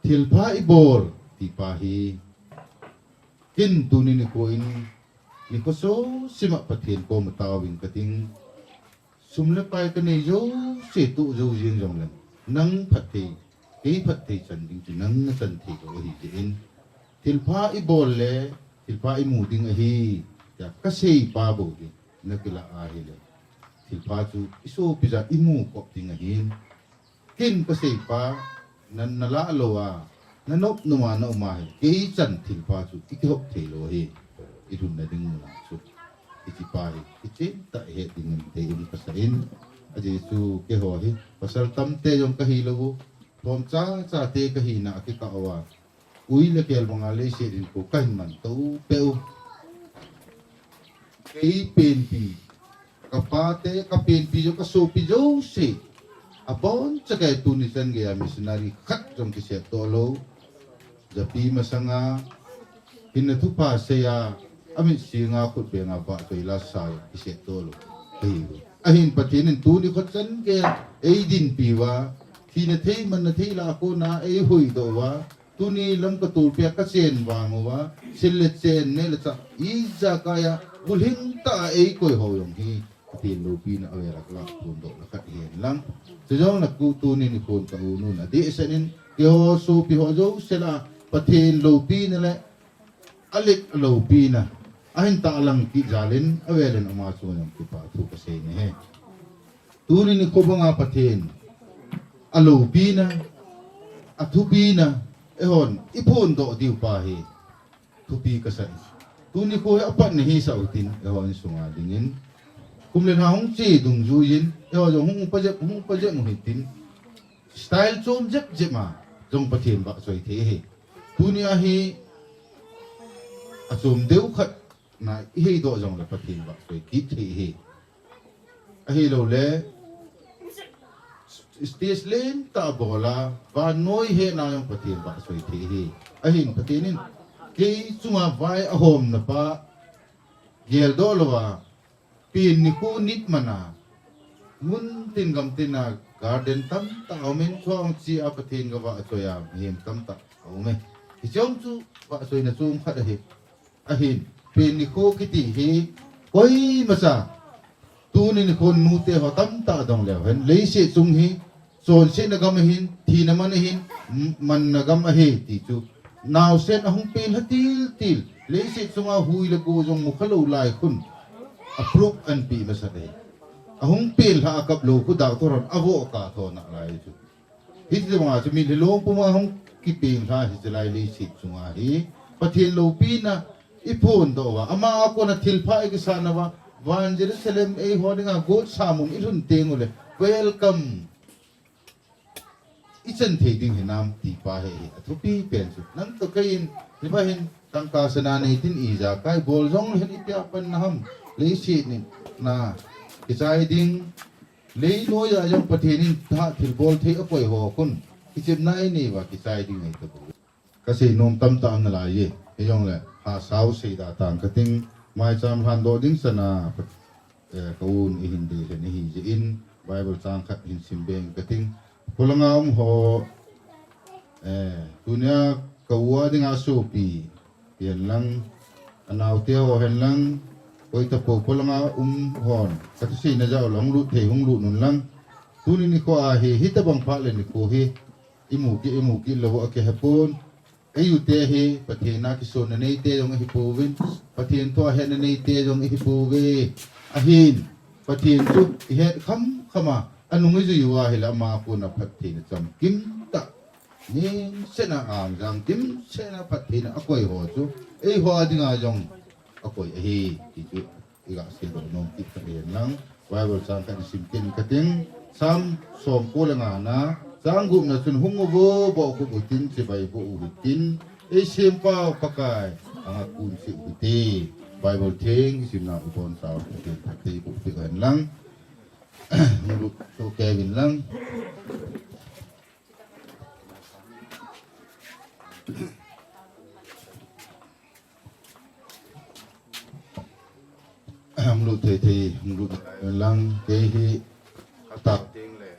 Thilpha ibol ti pa hi, ken tuni nikho in nikho sosim a Pathen koma taoving kating, sum le pai kanei jouse toh jou jeng jongleng, nang phatthei, kei phatthei chan ding chu nang nachan theilou ahi jeh in, thilpha ibol le thilpha imu ding ahi tia kasei pa bou hi nakilah ahile, thilpha chu isopi jat imu kop ding ahin, ken kasei pa, na, nalah lou a, nanop nom a naum ahile, kei chan thilpha chu ikihop theilou ahi, ilhunna ding mun a chu. Hiche pa hi kichehtah ihet ding in deium kasa in, ajeh chu keiho hi pasal tamte jong kahilou u, thomcha chate kahina akikah uva, ui le kel banga leiset hinkho kahin mantou peh u. Kei penpi, kapate, kapenpi jong, kasopi jouse, aboncha kei tuni chan geiya missionary khat jong kisetdoh lou, japi masanga hinna thupha seiya, amit singa khutbenga vahchoi lasa jong kisetdoh lou ahiuve. Ahin Pathen in tuni kho chan geiya eidinpi uva, thina thei manna thei lah a kona eihuhdoh uva, tuni Lamka tolpi a kachen vang uva, sil le chen, neh le chah, ijakai a bulhing tah a eikoi ho jong hi Pathen loupina avela kalah phondohna khat hihen lang. Chujongle tuni nikhon ka u nun adehset in, keiho sopi ho jouse lah a Pathen loupina le alet aloupina ahin tahlang kit jal in, avel in ama chunga jong kipa thu kasei nahi. Tuni nikho banga Pathen aloupina, athupina eihon iphondoh diu pa hi thupi kasa in, tuni nikho hi apatna hisah utin, eiho insunga dingin kum le lha hung che dungjuiyin, eiho jong hung upa jep, hung upa jep u hitin, style chom jep jep a jong Pathen vahchoi thei ahi. Tunia hi achom deu khat na iheidoh jongle Pathen vahchoi kit thei ahi. Ahiloule Stage lentah bol a, vannoi hena jong Pathen vahchoi thei ahi. Ahin Pathen in kei chunga vai ahomna pa geldoh louva, pen nikho nit man a, mun tin gam tin a garden tamtah aum in, chua hung che a Pathen gavahchoi a mihem tamtah aum e. Hiche jong chu vahchoina chom khat ahi. Ahin, pen nikho kiti hi koimacha, tuni nikho nute ho tamtah dong leu hen, leiset chung hi chonsetna gam ahin, thina man ahin, m-, manna gam ahi ti chu naosen ahung pen lha til til, leiset chunga hui le go jong mukha lou lai khun a proof ahin pe masat ahi. Ahung pen lha a kap lou khu doctor hon avoh kah tho nalai chu. Hiti banga chu mitlhi long puma hung kipeng lha hi chulai leiset chunga hi Pathen loupina iphondoh uva, ama a kona thilpha ikisah nauva, van Jerusalem eiho dinga gotsa mun ilhun teng uleh welcome ichan thei ding hinam ti pa hi, hi athupi pen chu. Nang toh kei in, hiva hin tangka sana nei tin ijakai bol jong leu hen ipi a panna ham, leiset nitna kichai ding, leinoiya jong Pathen in tha thilbol thei akoi ho khun kichepna inei uva kichai ding ahi tabou. Kasei nom tamtah um nalai e, hijongle hahsa u seida tang kating, maicham lhandoh ding chana, eh, ka un ihin dei lhen ahi jeh in, Bible chang khat hin sim beng kating. Polanga um ho, eh, tunia ka u a dinga asopi, pi hen lang, anaote ho hen lang, koitapou polanga um hon kathuseina jal a hung lut thei hung lut un lang. Tuni nikho a hi, hitobang phat le nikho hi imu kit, imu kit lou a kihe pon. Eiyute hi Pathen a kisonna neite jong ihi pouvin, Pathen thua hetna neite jong ihi pouve. Ahin, Pathen chu ihet kham kham a, anung ijui uva ahile ama a kona phattheina chamkim tah, nimsetna angjang, dimsetna phattheina akoi ho chu eiho a dinga jong akoi ahi ti chu iga seidoh nom kit kha hen lang. Bible chang khat isim kit kating. Psalm somko le nga na, chang gupna chun, hung uvo, bohkhup utin, chibai boh u hitin, eisempa u Pakai anga kun cheh u hite. Bible theng isimna u boncha u Pathen phatthei boh peh hen lang. Hung lut to kei uvin lang. Hung lut thei thei, hung lut lang, kei hi katao teng le,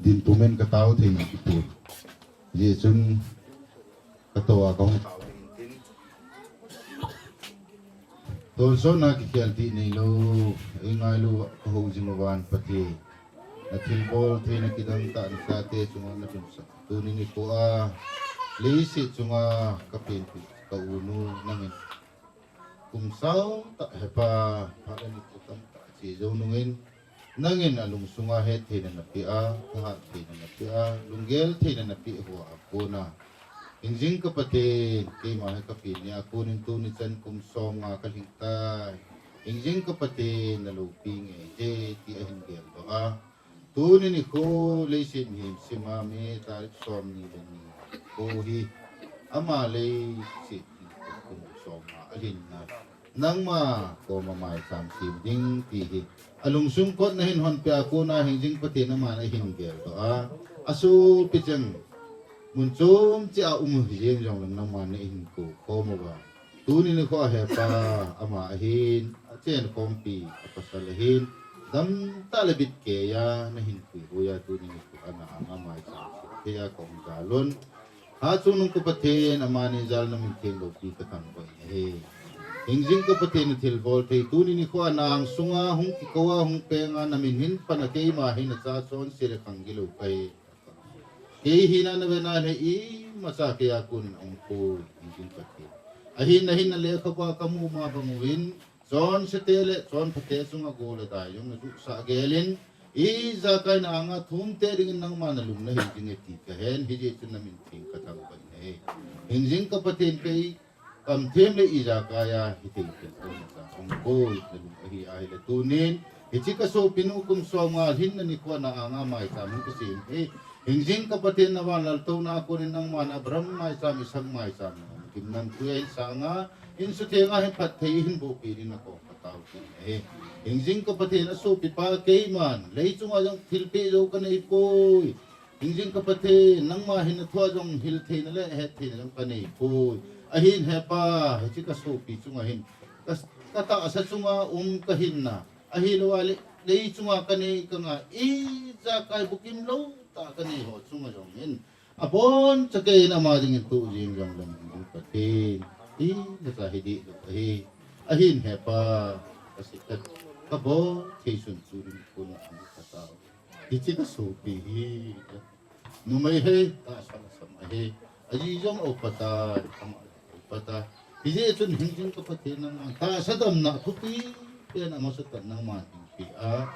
din pumin katao thei kipon. Hijeh chun katou a kahung tao ding tin. Tonsot na kikhel ding neilou, eingailu kahou jing uva Pathen, nathilbol theina kidang tah nachate chunga nalhunsah. Tuni nikho a, leiset chunga kapenpi, ka unu nangin kum sao tah hepa, phat le nikho tamtah che jou nungin, nangin alungsunga hettheina napeh a, thahattheina napeh a, lunggel theina napeh hoa kona, hingjing ka Pathen, keima hi kapen nia konin tuni chan kum somnga kalhing tai. Hingjing ka Pathen, naloupi nge hite, ti ahin geldoh a. Tuni nikho leiset mihem sima May tarik somni le ni kho hi, ama leiset kum somnga alhinna, nangma koma maicham sem ding ti hi alungsung kotna hin honpeh a kona hingjing Pathen aman ahin geldoh a. Asopi cheng mun chom cheh a um hijeng jongleng nangman nahin kou khom uva, tuni nikho a hepa ama ahin, achenkhompi apasal ahin, damtah le bitkeiya nahin puihoi a, tuni nikho a na anga maicham sem thei a kahung jal un. Hatchungnung ka Pathen, amani jal namin theng loupi kathangvah in ahi. Hingjing ka Pathen, nathilbol thei, tuni nikho a na angsunga hung kikou a, hung peng a, namin hin pan a, keima hi nacha chonse le khang gilou kahi. Kei hina navet na le imacha keiya konin aum poi, hingjing Pathen. Ahin, ahin na lekhabu a kamu ma bang uvin, chonsete le chonphate chunga go le dai jong najuhsah gel in, ijakai na anga thumte dingin nangma nalum nahi jinge ti kahen, hijeh chun namin theng kathangvah in ahi. Hingjing ka Pathen, kei kamthem le ijakai a hithei pen kahinsah hung koi nalum ahi ahile tunin, hiche kasopinu kum somnga lhinna nikho a na anga maicham hung kisem hi, hingjing ka Pathen, navan laltouna a konin nangman Abraham maicham, Isaac maicham, gimnamtui ahin sanga, insuthenga hin phatthei ahin bohpeh dingin nakoma katao kit in ahi. Hingjing ka Pathen, asopipa keiman, lei chunga jong thilpeh jou kanei poi. Hingjing ka Pathen, nangma hin nathua jong hil theina le het theina jong kanei poi. Ahin hepa, hiche kasopi chunga hin, ka, katahsa chunga um kahinna, ahilouleh lei chunga kanei kangah, ijakai bukim lou tah kanei ho chunga jong hin, aboncha keiin ama dingin tu jing jongleng, Pathen, ijakai hi dihlou ahi. Ahin hepa, kasihkhen, kabol thei sun chu ding kona amu kataove. Hiche kasopi hi, numei ahi, tahsa la sam ahi. Aji jong aupa tai, ama jong aupa tai. Hijeh chun hingjing ka Pathen, nangman tahsa damna thupi pen amasatah nangman hinpeh a,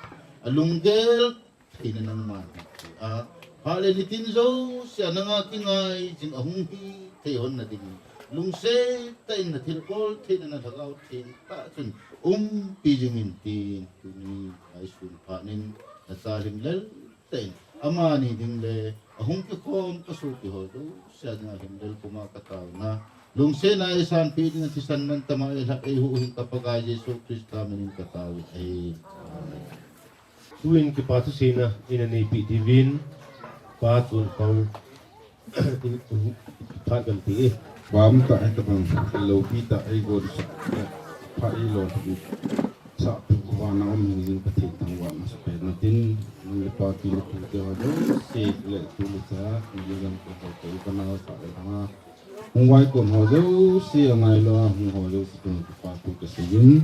alunggel theina nangman hinpeh a, phat le nitin jousea nanga kingai jing ahung hithei lhon nading, lungset tah in nathilbol theina na Lhagao Theng tah chun umpi jingin tin, tuni aisun phat in nacha himlel tah in amani ding le ahung kikhom kasopi ho jousea dinga himlel puma kataona, lungsetna eisanpeh dinga thisan mantama eilhah eihuhhing ka Pakai Jesu Christa minin kataovin ahi. Tuin kipa thuseina ina neipeh diuvin, Pa Chonkhao, in, in, phat kanpe e. Pam tah, hitabang loupi tah eigon sah, phat eilon sah pu vana um hingjing Pathen thangvahna suhpet natin, nang le pa, pi le pu te ho jouse le tu le cha, nang le gam ko ho ko, ka nao sah le thanga hung vaikon ho jouse, angailou a hung ho jouse tun kipa thu kaseijin.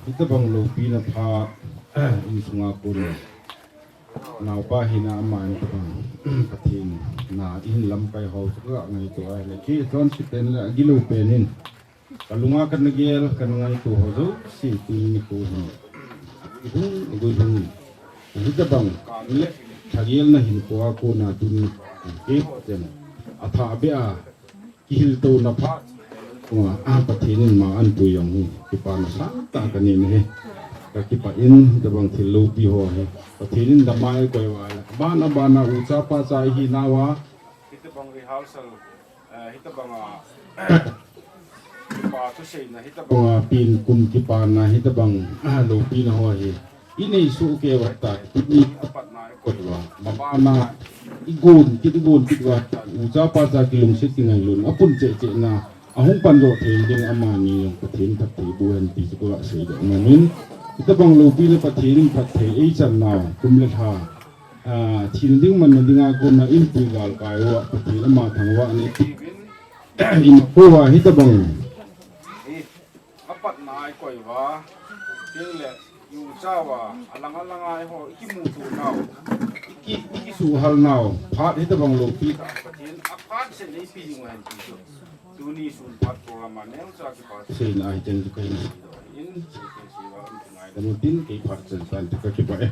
Hitabang loupina phat, insunga kon naopa hina ama hitabang Pathen na ihin lamkai ho chu kangaito ahile, kei chonse pen le agilou pen in kalunga kana gel, kana ngaito ho jouse tuni nikho hin agui lhung, agui lhung in, hitabang kam le lhagelna hinkhoa kona tuni nikho hin keiho chun athahbeh a kihiltouna phat, a, Pathen in ma ahinpui jong hi kipana sangtah kanei ahi. Kakipah in, hitabang thil loupi ho hi Pathen in damna eikoi uva le, abana bana ucha pacha ihinauva, hitabang rehearsal, eh, hitabanga kipa thuseina, hitabanga pen kum kipana, hitabang, ah, loupina ho hi inei soh kei uva hitai, tuni apatna eikoi uva, mabana igon kit, igon kit uva hitai, ucha pacha kilungset, kingailutna apun cheh cheh na ahung pandoh thei ding, amani jong Pathen phatthei boh hen ti chu kaga seidoh nomin, hitabang loupina Pathen in phatthei eichan nau, kum le lha, ah, thina ding manna dinga kona eipui galkai uva Pathen ama thangvahna ipeh in, imacha uva hitabang apatna eikoi uva, tin le, iucha uva, alang alanga eiho ikimuto nau, iki, ikisuhhal nau phat hitabang loupi tah Pathen in aphat seh in eipeh jing uhen ti chu tuni sun phat program a neocha kipa seina ahi cheng chu kahin seidoh in, sei, sei, sei uva um kingai dam utin, kei phat chan chan chu kakipah e.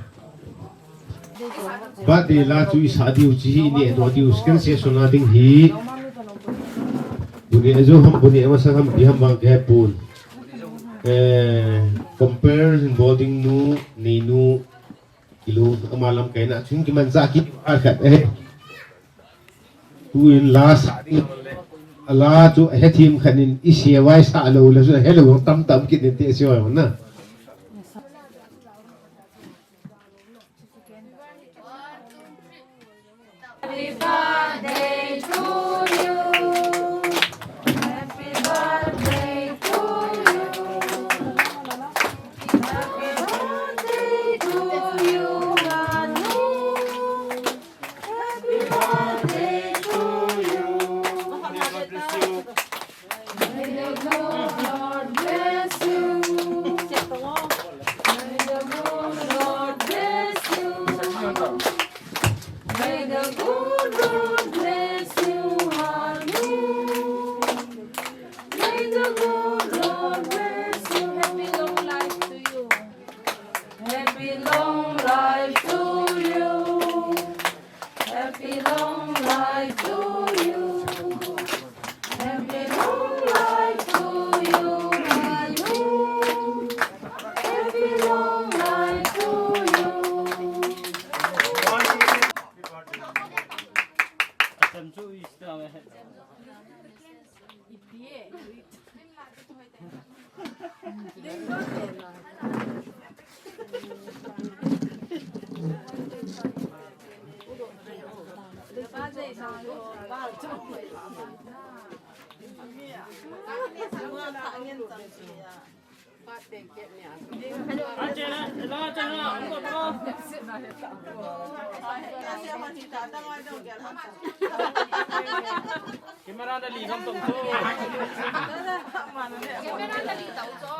Birthday la chu isah diu chu hi, ineh doh diu, second session a ding hi. Bu neh jou ham, bu neh masang ham, ipi ham vang kahepon. Eh, compare hin bol ding nu, neinu, kilu, ama lamkaina chun kimanchah kit a khat ahi. Tuin la sah ding le, ala chu ahethem khat in isei vai sah lou le chu ahelou tamtah um kit in ti asei vai na. Happy birthday to you. Happy birthday to you. Happy birthday to you, Manu. Happy birthday to you. May the good Lord bless you. May the good Lord bless you. May the good Lord bless you, Manu. May the good Lord bless you. Happy long life to you. Happy long life to you. Happy long life to you. Happy long life to you, Manu. Happy long life to you. Camera na li gam tong to. Camera na li tau to.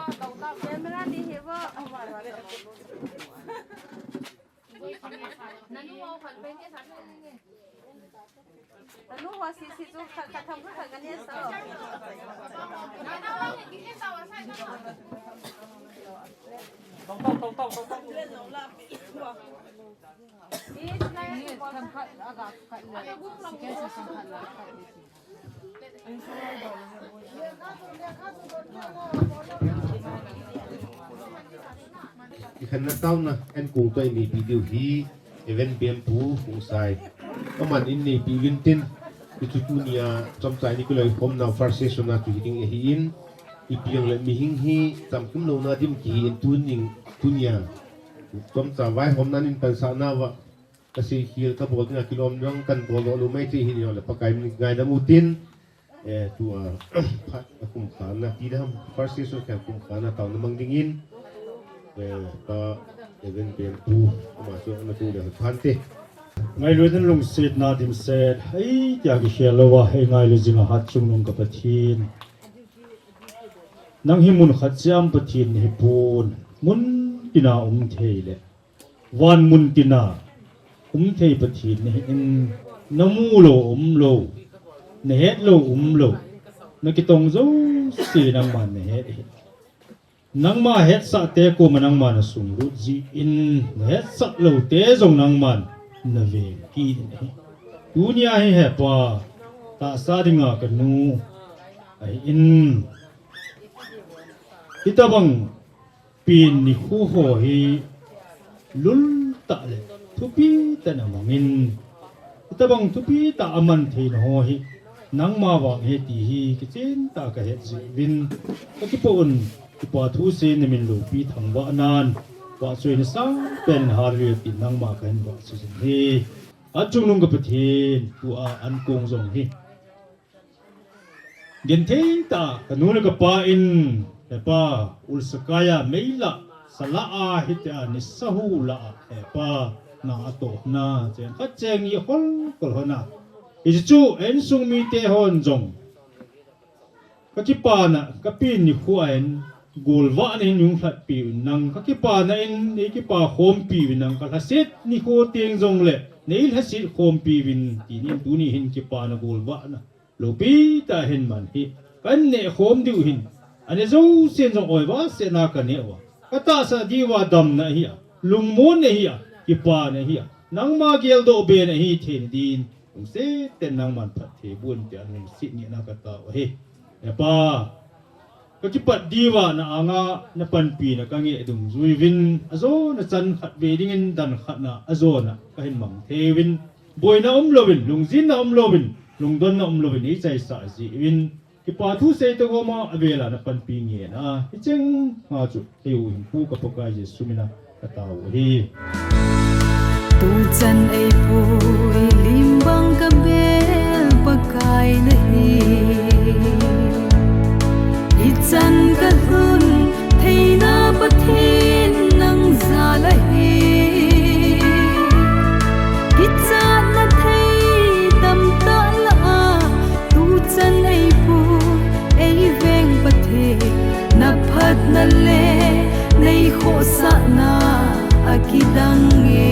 Camera ni hi bo. Nanu au khat bai ke sa. Nanu hua si si chu khat khat tham khat khat kan ne sa. Tong tong tong tong tong. Ikhen na tauna, en kung to ini video hi, Event Bem pu, kung sai. Aman in nei pi vin tin, ichu tunia, chomchai ni kulai hom na first session na chu hiding ahi in, ipi ang le mihing hi, tam kim lo na dim ki hi in tuning, tunia. Chomchai vai hom na nin pan sa na va, Ka sei khel ka bol ding a kilom jong kan bol doh lou mai thei hi, nio le Pakai min ngaidam utin, eh, tua, phat a kum kha na ti dam, first session kha kum kha na tau na mang ding in, eh, ka Event Bem pu, ama chu na tu le phan te. Ngailut in lungsetna dimset, hei tia kikhel lou a, hei ngailu jing a Hatchungnung ka Pathen. Nang hi mun khat siam Pathen hi pon, mun tina um thei le. Van mun tina um thei Pathen nahi in, na mu lou um lou, na het lou um lou, na kitong jouse nangman na het ahi. Nangma hetsah te koma nangman na sunglut jin, na hetsah lou te jong nangman na ve kit in ahi. Tunia hi hepa, tahsa dinga ka nu ahi in, hitabang pen nikho ho hi lul tah le thupi tah in amang in, hitabang thupi tah a man theina ho hi nangma vang ahi ti hi kichen tah a ka het jeh uvin, ka kipah un, Kipa thu sei na min loupi thangvah nan, vahchoina sangpen in Hallelujah tin nangma ka hin vahchoi jing e. Hatchungnung ka Pathen, tua an kong jong hi Genthei tah, ka nu le ka pa in, hepa, ulsa kai a mei lah, sa lah a, hitia nisa hu lah a, hepa, na atoh na, cheng khat cheng ni hol, hol hon a. Hichu, insung mite hon jong. Ka kipana, ka pen nikho a hin, golvah na hin hung lhatpi uvin nang, ka kipana in, nei kipa khompi uvin nang, ka lhaset nikho teng jong le, nei lhaset khompi uvin, tinin tuni hin kipana golvah na. Loupi tah hin man hi, kan neh khom diu hin, ane jousen jong oiva sena ka neh uva. Ka tahsa diuva damna ahi a, lungmonna ahi a, kipana ahi a, nangma geldoh be na hi thei na din, lungset ten nangman phatthei boh in tia lungset ngehna ka tao ahi. Hepa, ka kipat diuva na anga na panpina ka ngeh dungjui uvin, ajona chan khat ve dingin dan khat na ajona ka hin mang thei uvin, boina umlouvin, lungjinna umlouvin, lungdonna umlouvin, eichaisah jeh uvin, kipa thu sei togoma avela na panpi ngehna, hicheng nga chu, eiu Hempu ka Pakai Jesu mina ka tao u ahi. Tuchan eipui lim bang ka bel Pakai nahi. Ichan ka lhun theina Pathen nang jal ahi. Kichatna thei tamtah lah a, tuchan eipui eiveng Pathen, na phatna le nei khohsahna akidang e.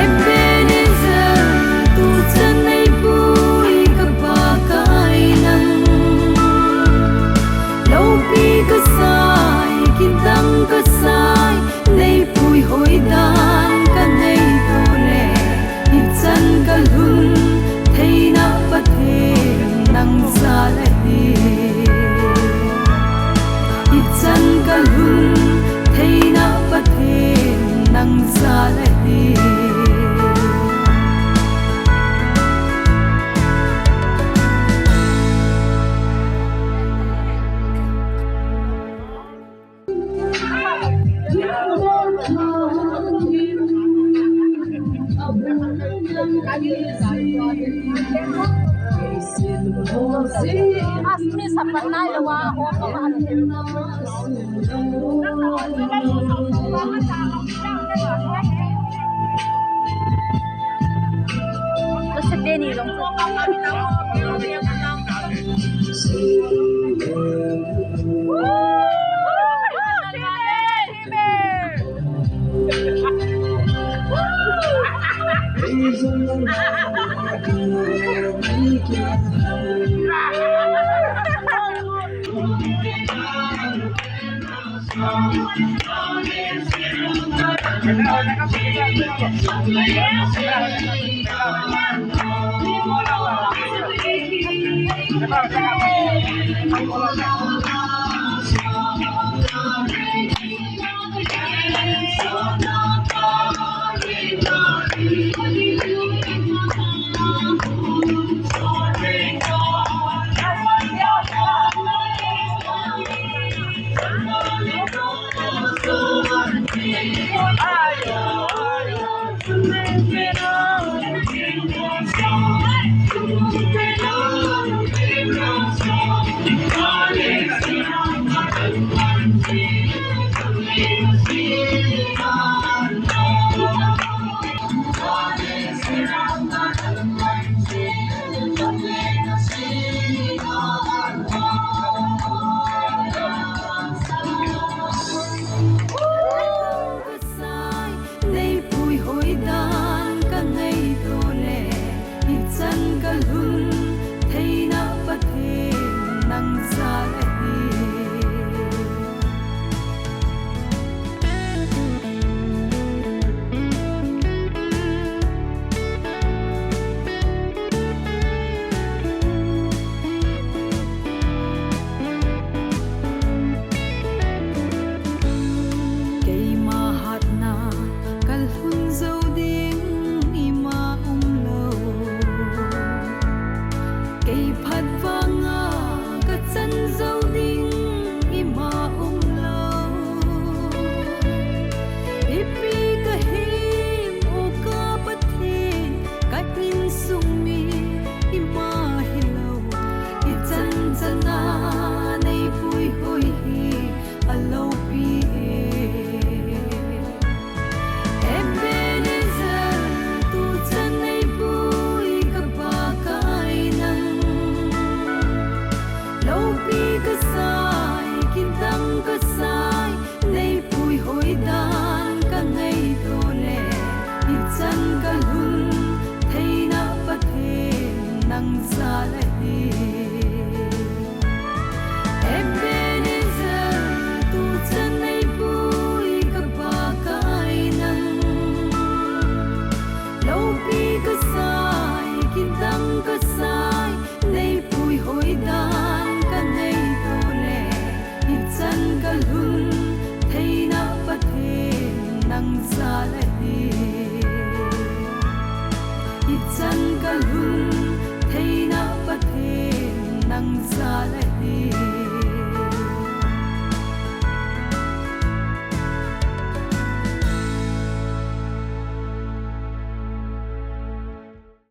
Ebenezer, tuchan neipui ka Pakai nang. Loupi kasai, kidang kasai, neipui hoidan kanei tole. Ichan kalhun theina Pathen nang jal ahi. Ichan kalhun theina Pathen nang jal ahi.